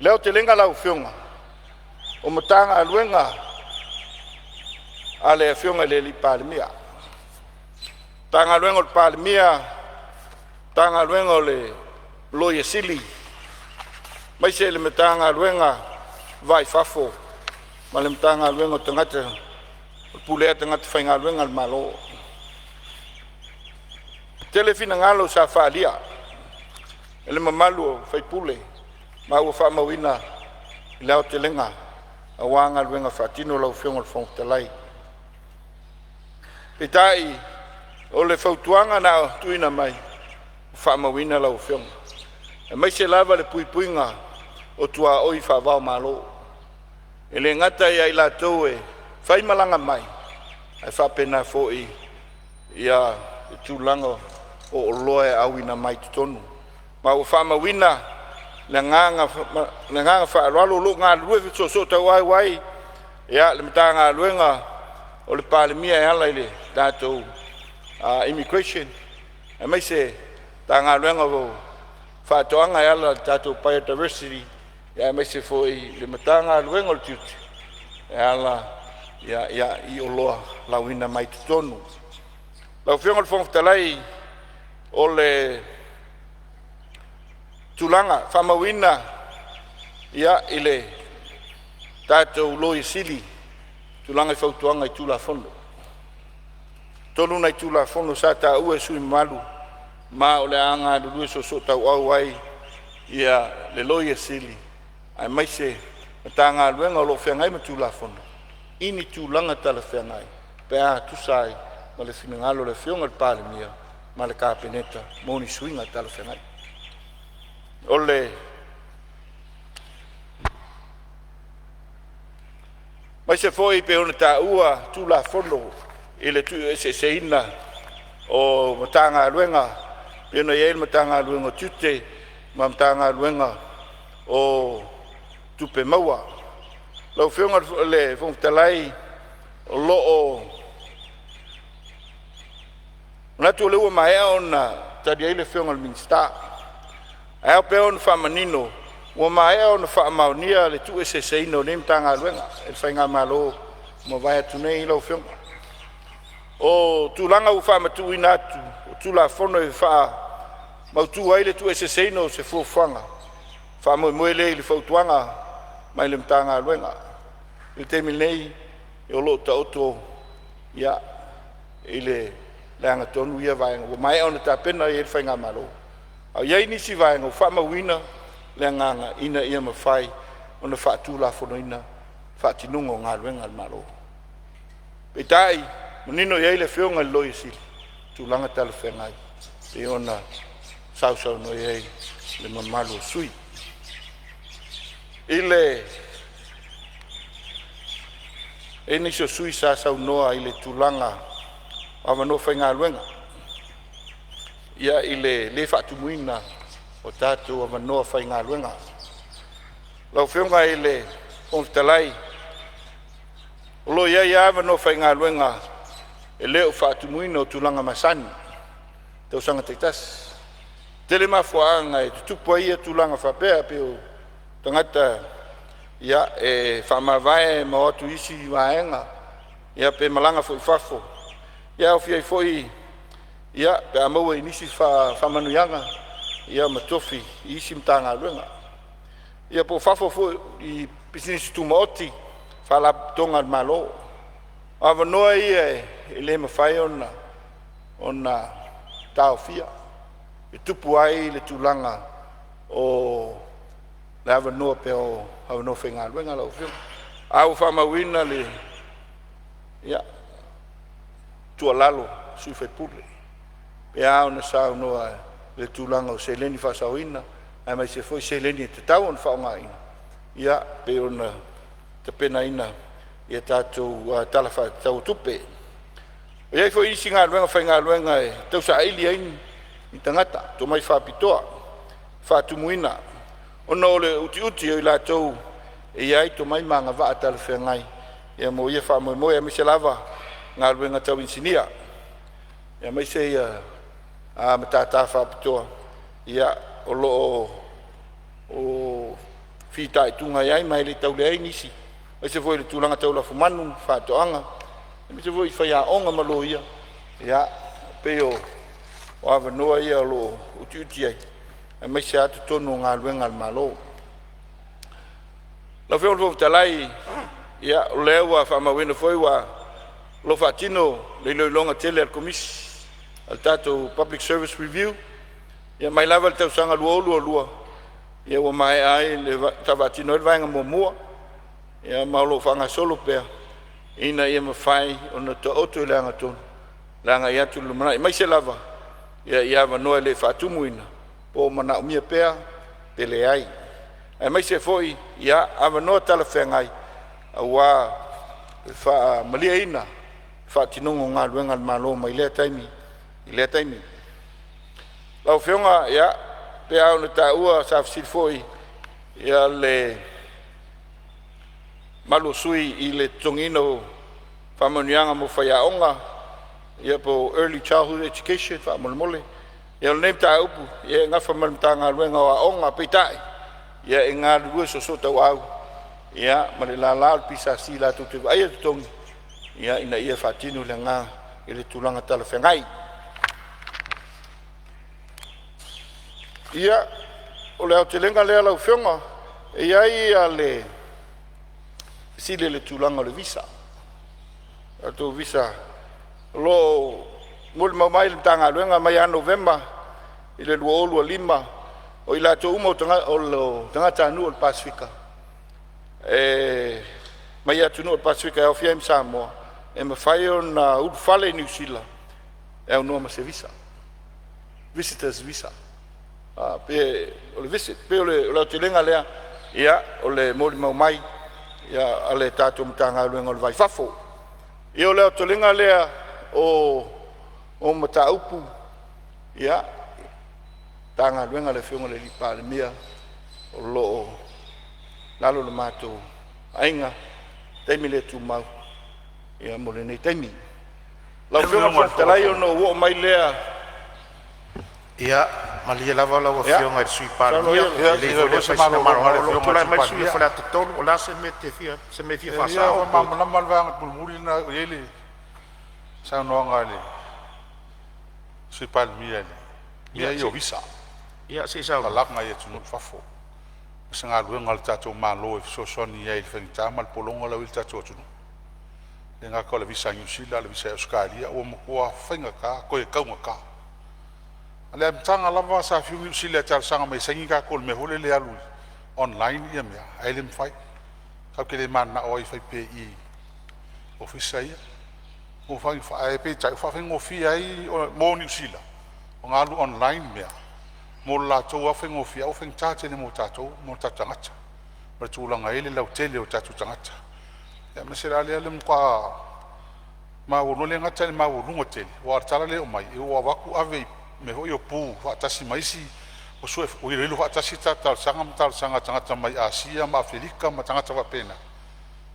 aotelega lau Afioga o Matagaluega a le Afioga i le Palemia, Matagaluega o le Palemia, Matagaluega o le Loia Sili, aemaise le Matagaluega o le Va i Fafo ma le Matagaluega o Tagata Pulea Tagata Faigaluega a le Malo. Tele finagalo sa faaalia e le mamalu o sui usufono ma ua faamauina le aotelega aua galuega faatino lau Afioga i le Fofoga Fetalai. Peitai, o le fautuaga na tuuina mai, ua faamauina lau Afioga, aemaise lava le puipuiga o tuaoi faava o Malo. E le gata ia i latou e faimalaga mai ae faapena foi ia le tulaga o oloa e auina mai totonu. Ma ua faamauina le agaga faaaloalo o lo o galulue soosootauau ai le Matagaluega o le Palemia e ala i le tatou Immigration aemaise Matagaluega o Faatoaga e ala i le tatou Biodiversity, aemaise foi le Matagaluega o le Tiute e ala i oloa lauina mai totonu. Lau Afioga i le Fofoga Fetalai, o le tulaga faamauina i le tatou Loia Sili tulaga i fautuaga i Tulafono. Tolu nai Tulafono sa taua e sui usufono mamalu ma o le a galulue soosootauau ai ia le Loia Sili aemaise Matagaluega o lo o feagai ma Tulafono i ni tulaga talafeagai pe a tusa ai ma le finagalo o le Afioga i le Palemia ma le Kapeneta mo ni suiga talafeagai. O le aemaise foi pei ona taua Tulafono i le tuueseeseina o Matagaluega pei ona i ai le Matagaluega o Tiute ma Matagaluega o Tupe Maua. Lau Afioga i le Fofoga Fetalai, o lo o manatu o lea ua maea ona tali ai le Afioga i le Minisita. Ae ao pea ona faamanino, ua maea ona faamaonia le tuueseeseina o nei Matagaluega e le Faigamalo ua mavae atu nei lau Afioga. O tulaga ua faamatuuina atu o Tulafono e faamautu ai le tuueseeseina o se fuafuaga faamoemoe lea i le fautuaga mai le Matagaluega. I le taimi nei o lo o taoto ia i le lagatonu ia vaega ua maea ona tapena i ai le faigamalo. A o i ai nisi vaega ua faamauina le agaga ina ia mafai ona faatulafonoina faatinoga o galuega a le Malo. Peitai, manino i ai le Afioga i le Loia Sili, tulaga talafeagai pei ona sausaunoa i ai le mamalu o sui usufono. I le e i ai nisi o sui usufono sa saunoa i le tulaga o avanoa faigaluega, i le le faatumuina o tatou avanoa faigaluega. Lau Afioga i le Fofoga Fetalai, o lo o i ai lava avanoa faigaluega e le o faatumuina o tulaga masani i tausaga taitasi. E tele mafuaaga e tutupu ai ia tulaga faapea, pei o tagata ia e faamavae ma o atu i isi vaega, ia pe malaga foi i fafo, ia e aofia ai foi ia pe a maua i nisi faamanuiaga ia ma tofi i isi Matagaluega. Ia po o fafo foi i pisinisi tumaoti, faalapotopotoga a le Malo. O avanoa ia e le mafai ona taofia e tupu ai le tulaga o le avanoa pea o avanoa faigaluega lau Afioga. Ae ua faamauina le tuualalo a sui usufono e ao ona saunoa i le tulaga o seleni faasaoina aemaise foi seleni e tatau ona faaaogaina ia pei ona tapenaina ia tatou Tala Faatatau o Tupe. E i ai foi isi galuega faigaluega e tausaili ai ni tagata tomai faapitoa faatumuina ona o le utiuti o i latou e i ai tomai ma agavaa talafeagai mo ia faamoemoe, aemaise lava galuega tau inisinia, aemaise ia matata faapitoa o lo o fitaituga i ai ma e le tau leai nisi, aemaise foi le tulaga tau lafumanu, faatoaga, aemaise foi faiaoga ma loia. Ia, pei o avanoa ia o lo o utiuti ai aemaise lava totonu o galuega a le Malo. Lau Afioga i le Fofoga Fetalai, ia o lea ua faamauina foi ua o lo o faatino le iloiloga tele a le Komisi a le tatou Public Service Review ia mai lava i le tausaga 2022 ia ua maea ai le sa faatino ai le vaega muamua, ia ma o lo o faagasolo pea ina ia mafai ona taoto i le agatonu le agai atu i le lumanai, aemaise lava i avanoa e le i faatumuina po o manaomia pea pe leai, aemaise foi avanoa talafeagai aua faamalieina faatinoga o galuega a le Malo mai lea taimi i lea taimi. Lau Afioga, ia, pei a ona taua sa fesili foi ia le mamalu o sui i le totogiina o faamanuiaga mo faiaoga, ia po o Early Childhood Education faamolemole. Ia o lenei mataupu e nafa ma le Matagaluega o Aoga, peitai ia e galulue soosootauau ma le lala o le PSC latou te vaaia totogi ina ia faatino le agaga i le tulaga talafeagai. Ia, o le aotelega lea lau Afioga. E i ai le fesili i le tulaga o le visa, tatou visa o lo o molimau mai le Matagaluega mai ia Novema i le 2025, o i latou uma o tagatanuu o le Pasefika mai atunuu o le Pasefika e aofia ai ma Samoa, e mafai ona ulufale i Niu Sila e aunoa ma se visa, visitors visa. Pe o le visit, pei o le aotelega lea, ia, o le molimau mai a le tatou Matagaluega o le Va i Fafo. Ia, o le aotelega lea o mataupu, ia, Matagaluega a le Afioga i le Palemia o lo o i lalo o le matou vaaiga i taimi le tumau mo lenei taimi. Lau Afioga i le Fofoga Fetalai, ona ou oo mai lea… Ia malie lava lau Ia, Afioga i le Sui saunoa Palemia, ia. e lelei foi lea fai sina malologa. O lo o tulai mai le sui usufono mo Faleata 3. O le a se mea e te fia E fia faasao? faamalamalama le vaega mulimuli lena e i ai le saunoaga a le Sui Palemia i mea Ia ia se o visa, i se i saunoa. malaga i atunuu i fafo. O se galuega a le tatou Malo e fesoasoani ai i le faigata ma le pologa lea ua i ai le tatou atunuu. E le gata o le visa a Niu Sila a o le visa i Ausetalia ua matua faigata toe taugata. O le amataga lava sa fiu Niu Sila e talosaga mai e saini tatou i le mea foi lele e alu online mea ae le mafai. Tatou te le mananao ai e fai pea i i ofisa ia. Ae peitai ua faafaigofie ai mo Niu Sila ona alu online mea mo le latou lava faigofie, ae ua faigata tele mo tatou ma o tatou tagata ma le tulaga e i ai le lautele o tatou tagata. Aemaise la lea o le matua maualuga, e le gata ina maualuga tele aua o le tala lea e aumai, ua avatu ave i mea foi ia o pu faatasi ma isi ua iloilo faatasi tatou talosaga ma talosaga a tagata mai Asia ma Afelika ma tagata faapena,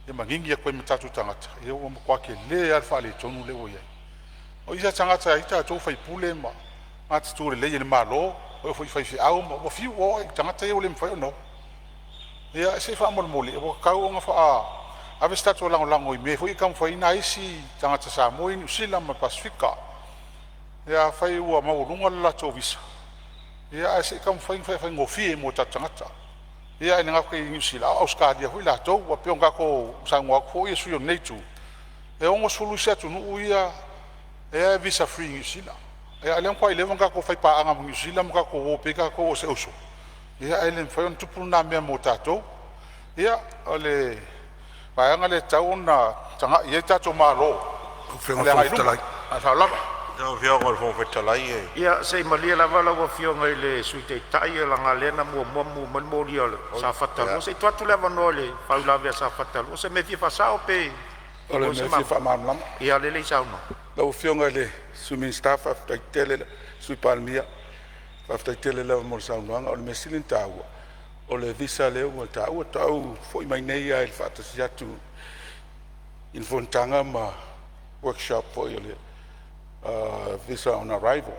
ia manini atu ai ma tatou tagata. Ia ua matua tele lava le faaletonu lea ua i ai. O isi lava tagata e i ai tatou o faipule ma matutu lelei e le Malo, e oo foi i faifeau ma ua fiu ua oo lava i tagata ia ua le mafai ona o. Ia se i faamolemole ua tatau ona ave se tatou lagolago i mea foi ia e taumafai ai nai isi tagata Samoa ia i Niu Sila ma le Pasefika. Ia afai ua maualuga le latou visa, ia ae se i taumafai e faafaigofie mo tatou tagata. Ia ae le gata i Niu Sila a o Ausetalia foi latou. Aua pei ona tatou saunoa atu foi sui usufono o lenei itu, e 60 isi atunuu ia e visa free i Niu Sila. A o lea ua matuai leva ona tatou faipaaga ma Niu Sila ma tatou o pei tatou o se uso, ia ae le mafai ona tupu lena mea mo tatou. Ia, o le vaega lea e tatau ona tagai i ai tatou malo mo le Lau Afioga i le agai Fofoga i luma. Fetalai. Ma le faaaloalo lava. Lau Afioga i le Fofoga Fetalai… Ia se i malie lava lau Afioga i le Sui Taitai leaga o lea na muamua mumu mai le moli a Safata 2. Se i tuu atu le avanoa i le faauilavea a Safata 2. O se mea e fia faasao pe O le maua se mea e fia faamalamalama. Ia lelei saunoa. Lau Afioga i le Sui Minisita faafetai tele, Sui Palemia, faafetai tele lava mo le saunoaga. O le mea sili ona taua o le visa lea ua taua. Faatoa ou foi mai nei lava i le faatasi atu i le fonotaga ma workshop foi o le visa on arrival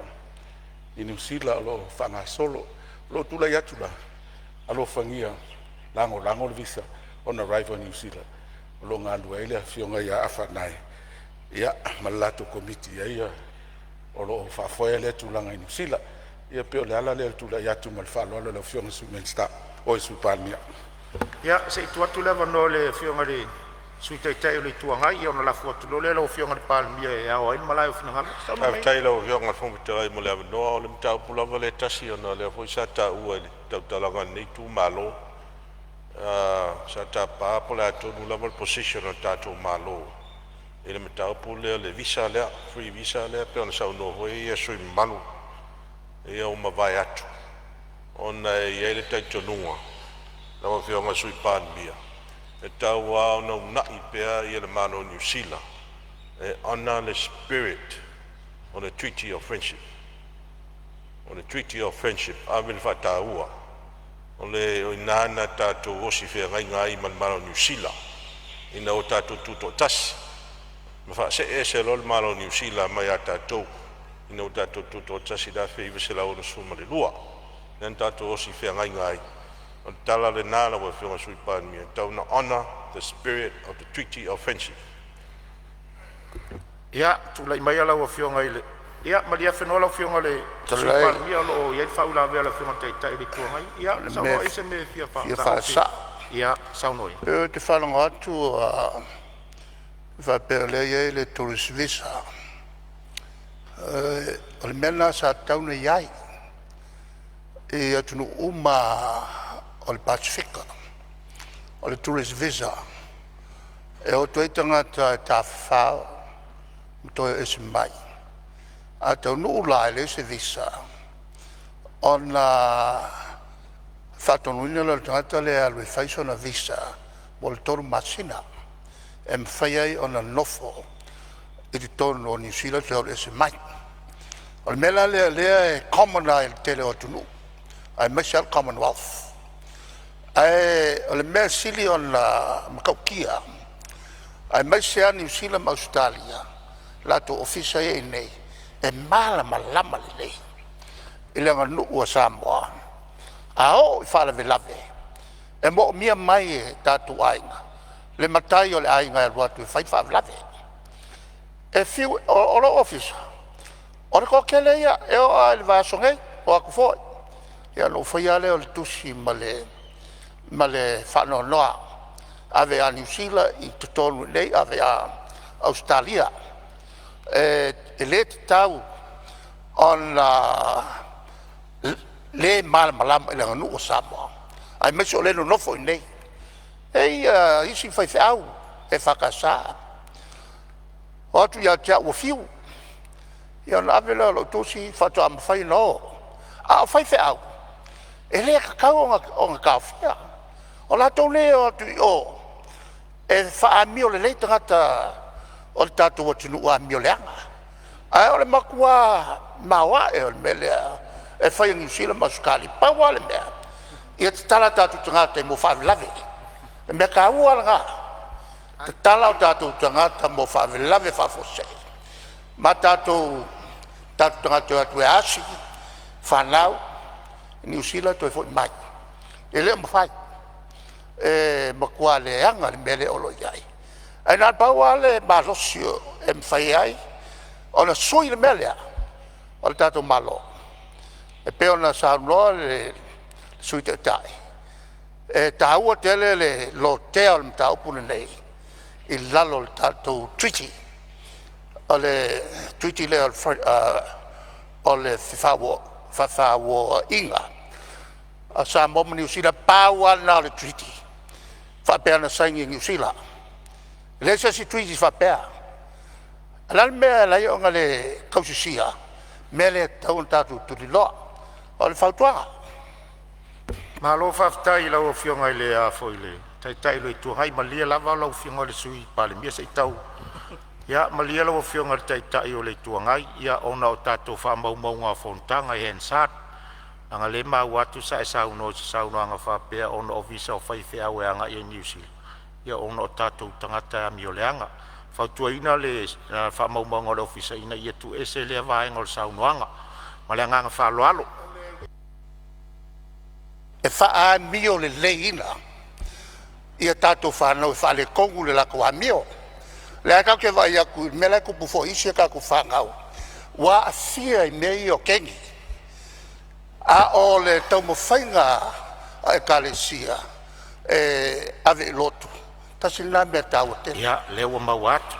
i Niu Sila o lo o faagasolo. O lou tulai atu la, alofagia lagolago le visa on arrival i Niu Sila o lo o galulue ai le afioga ia Afa Nanei ma le latou Komiti o lo o faafoea lea tulaga i Niu Sila. Ia pei o le ala lea o le tulai atu ma le faaaloalo i lau Afioga i le Sui Minisita oi le Sui Palemia. Ia se i tuu atu le avanoa i le Afioga i le Sui Taitai o le Itu Agai ia ona lafo atu loa lea i lau Afioga i le Palemia e ao ai le malae o finagalo. Saunoa mai. Faafetai i lau Afioga i le Fofoga Fetalai mo le avanoa. O le mataupu lava lea e tasi ona o lea foi sa taua i le tautalaga a lenei itumalo. Sa tapa po o le a tonu lava le position a le tatou Malo i le mataupu lea o le visa lea, free visa lea pei ona saunoa foi sui usufono mamalu ia ua mavae atu, ona e i ai le talitonuga lau Afioga i le Sui Palemia, E tatau lava ona uunai pea le Malo o Niu Sila e honor le spirit o le Treaty of Friendship. O le Treaty of Friendship, ave le faataua, o i ina na tatou osi feagaiga ai ma le Malo o Niu Sila ina ua tatou tutoatasi, ma faasee ese loa le Malo o Niu Sila mai a tatou ina ua tatou tutoatasi i le 1962, lea na tatou osi feagaiga ai. O le tala lena lau Afioga i le Sui Palemia, e tatau ona honor the spirit of the Treaty of Friendship. Ia tulai maia lau Afioga i le, ia malie afenoa lau Afioga i le Sui Palemia o lo o i ai le faauilavea a le Afioga i le Taitai o le Itu Agai. Ia saunoa i se mea e fia Fia faasao. Faasa'o. Ia saunoa ia. Ou te faalogo atu ua faapea o lea e i ai le tourist visa. O le mea lena sa tatau ona i ai i atunuu uma lava o le Pasefika, o le tourist visa e o atu ai tagata e tafafao ma toe o ese mai. A taunuu la e leai se visa ona faatonuina lea o le tagata lea e alu e fai sona visa mo le 3 masina e mafai ai ona nofo i totonu o Niu Sila toe alu ese mai. O le mea la lea o lea e common lava i le tele o atunuu aemaise lava le Commonwealth. Ae o le mea e sili ona matautia aemaise lava Niu Sila ma Ausetalia i latou ofisa ia e i inei, e malamalama lelei i le aganuu a Samoa. A oo i faalavelave e moomia mai e tatou aiga le matai o le aiga e alu atu e fai le faalavelave. E fiu e, o lou ofisa, o le toatele ia e oo lava i le vaiaso nei, o atu foi. Ia ona ou faia lava lea o le tusi ma le faanoanoa, ave ia Niu Sila i totonu i inei, ave ia Ausetalia. E le tatau ona le malamalama i le aganuu a Samoa aemaise o lea e nonofo i inei. E i ai isi faifeau EFKS, o atu ia te au ua fiu, ia ona ave lea o lau tusi faatoa mafai ona o. A o faifeau, e le tatau ona taofia. O latou nei e o atu i o e faaamiolelei tagata o le tatou atunuu amioleaga. Ae o le matua maoae o le mea lea e fai e Niu Sila ma Ausetalia. Pau lava le mea, ia tatala o tatou tagata mo faalavelave. O le mea taua lava lena, tatala o tatou tagata mo faalavelave faafuasei ma tatou tagata e o atu e asi fanau i Niu Sila toe foi mai. E le o mafai, e matua leaga le mea lea o lo o i ai. Ae na o le pau lava le malosi e mafai ai ona sui le mea lea, o le tatou Malo. E pei ona saunoa le Sui Taitai, e taua tele le lotea o le mataupu lenei i lalo o le tatou Treaty, o le Treaty lea o le Fefauoaiga a Samoa ma Niu Sila. Pau lava lena o le Treaty faapea na saini e Niu Sila. E leai se isi Treaty faapea. O le a le mea e ala ai ona le tausisia mea lea e tatau ona tatou tuliloa? O le fautuaga. Malo faafetai i lau Afioga i le Taitai o le Itu Agai, malie lava lau Afioga i le Sui Palemia se i tau… Ia malie lau Afioga i le Taitai o le Itu Agai, ona o tatou faamaumauga o fonotaga e Hansard, leaga o lea e maua atu sa e saunoa i se saunoaga faapea ona o visa o faifeau e agai i Niu Sila ona o tatou tagata e amioleaga. E fautuaina le faamaumauga a le Ofisa ina ia tuuese lea vaega o le saunoaga. Ma le agaga faaaloalo. E faaamioleleiina ia tatou fanau e faaletonu le latou amio. O lea tatou te vaai atu i le mea la e tupu foi i isi a tatou fanau ua aafia i mea ia o kegi. A o le taumafaiga a Ekalesia e ave i lotu, tasi lena mea taua tele. Ia lea ua maua atu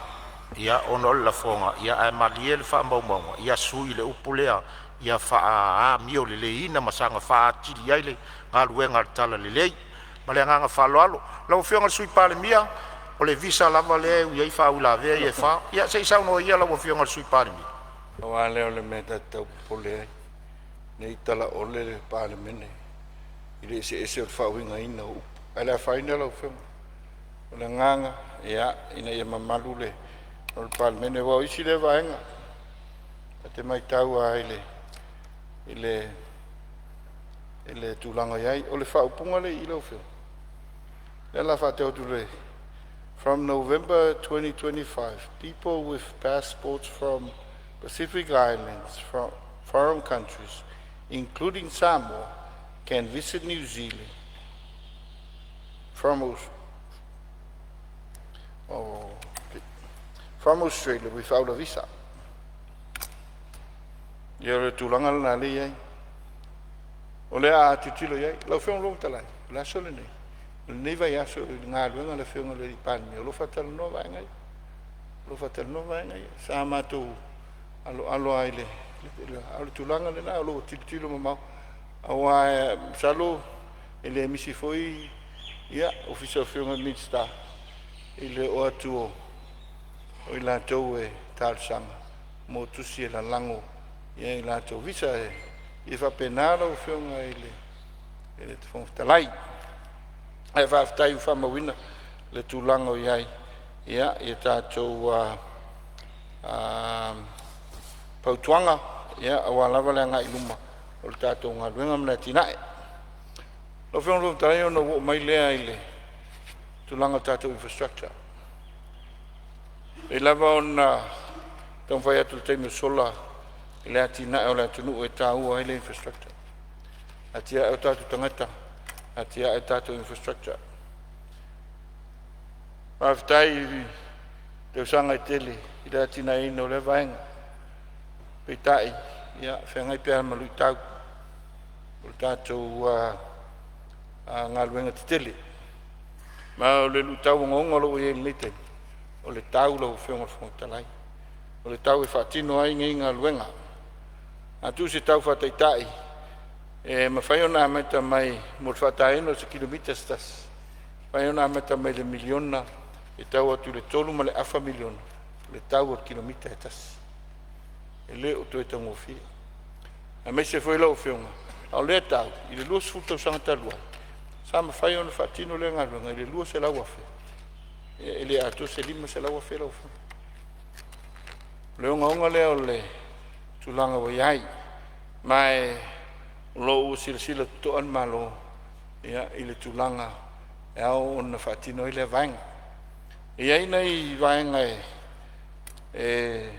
ona o le lafoga, ae malie le faamaumauga ia sui le upu lea ia faaamioleleiina ma saga faaatili ai le galuega a le talalelei. Ma le agaga faaaloalo lau Afioga i le Sui Palemia, o le visa lava lea e ui ai faauilavea ia e fa. Ia se i saunoa ia lau Afioga i le Sui Palemia. Pau lava lea o le mea ta te tau popole ai, ne i talaole le Palemene i le eseese o le faauigaina o upu. Ae le afaina lau Afioga, O le agaga ina ia mamalu le Palemene aua o isi lea vaega ta te matau lava i le tulaga e i ai. O le faaupuga lea e i i lau Afioga, lea o le a faatau atu “From November 2025, people with passports from Pacific Islands foreign countries, including Samoa, can visit New Zealand from Australia without a visa.” Ia o le tulaga lena lea e i ai. O le a tilotilo i ai. Lau Afioga i le Fofoga Fetalai, o le aso lenei, o lenei vaiaso i le galuega a le Afioga i le Palemia o lo o faatalanoa vaega ia, o lo o faatalanoa vaega ia. Sa matou aloalo lava i le… A o le tulaga lena o lo o tilotilo mamao aua masalo e le misi foi ofisa o Afioga i Minisita i le oo atu o i latou e talosaga mo tusi e lalago i latou visa. E faapena lau Afioga i le Fofoga Fetalai. Ae faafetai ua faamauina le tulaga o i ai ia tatou fautuaga aua lava le agai i luma o le tatou galuega ma le atinae. Lau Afioga i le Fofoga Fetalai, ona ou oo mai lea i le tulaga o tatou infrastructure. E pei lava ona taumafai atu i le taimi ua sola i le atinae o le atunuu e taua ai le infrastructure, atiae o tatou tagata, atiae tatou infrastructure. Faafetai i tausaga e tele i le atinaeina o lea vaega, peitai ia e feagai pea ma luitau o le tatou galuega tetele. Ma o le luitau ogaoga o lo o ua i ai i lenei taimi, o le tau lau Afioga i le Fofoga Fetalai, o le tau e faatino ai nei galuega. A tuu se tau faataitai e mafai ona amata mai mo le faataina o se kilomita se tasi, e mafai ona amata mai le $1 miliona e tau atu i le $3.5 miliona le tau o le kilomita e tasi. E le o toe taugofie, aemaise foi lau Afioga a o lea tau i le 20 tausaga talu ai sa mafai ona faatino lea galuega i le $200,000, e le atoa se $500,000 lau Afioga. O le ogaoga lea o le tulaga ua i ai, ma o lo o ua silasila totoa le Malo i le tulaga e ao ona faatino ai lea vaega. E i ai nai vaega e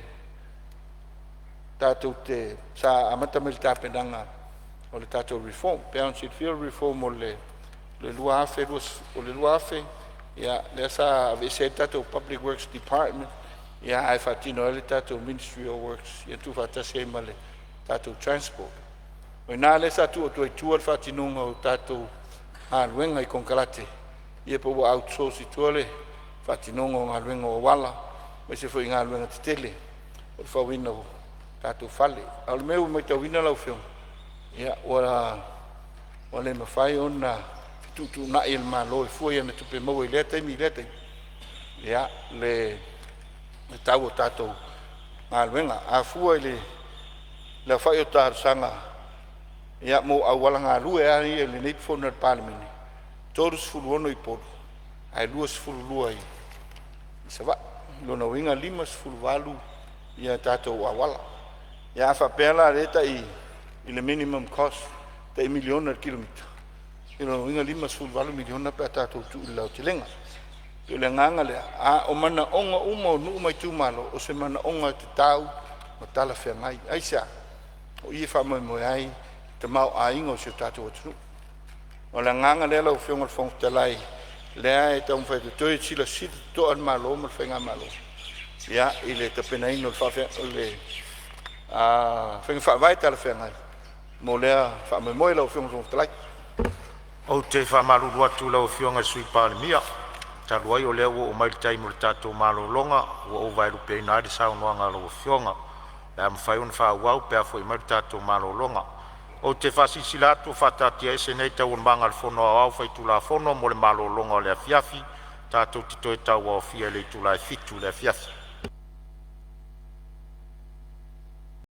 tatou te sa amata mai i le tapenaga o le tatou reform. E pei ona silafia o le reform o le 2000, lea sa aveese ai le tatou Public Works Department ae faatino ai le tatou Ministry of Works ia tuufaatasi ai ma le tatou Transport. O i ina lea sa tuu atu ai i tua le faatinoga o tatou galuega i konekarate ia pe ua outsource i tua le faatinoga o galuega o auala aemaise foi galuega tetele o le fauina o tatou fale. A o le mea ua matauina lau Afioga, ia ua le mafai ona fetuutuunai e le Malo e fua i ana tupe maua i lea taimi i lea taimi le tau o tatou galuega. A fua i le aofai o talosaga mo auala galue lava ia i lenei fono a le Palemene, e 36 i Upolu ae 22 i Savaii. O lona uiga e 58 tatou auala. Ia a faapea la o lea e tai i le minimum cost e tai $1 miliona i le kilomita, ia o lona uiga e $58 miliona pe a tatou tuu i le aotelega. E pei o le agaga lea, a o manaoga uma o nuu ma itumalo, o se manaoga tatau ma talafeagai. Aisea? O i e faamoemoe ai le tamaoaiga o si o tatou atunuu. O le agaga lea lau Afioga i le Fofoga Fetalai, lea e taumafai atu ai, toe silasila totoa le Malo ma le faigamalo i le tapenaina o le faiga faavae talafeagai mo lea faamoemoe lau Afioga i le Fofoga Fetalai. Ou te faamalulu atu i lau Afioga i le Sui Palemia, talu ai o lea ua oo mai le taimi o le tatou malologa, ua ou vaelupeina ai le saunoaga a lau Afioga. O le a mafai ona faaauau pe a foi mai le tatou malologa. Ou te faasilasila atu ua faataatiaese nei Taualumaga a le Fono Aoao Faitulafono mo le malologa o le afiafi. Tatou te toe tauaofia i le itula e 7:00 i le afiafi.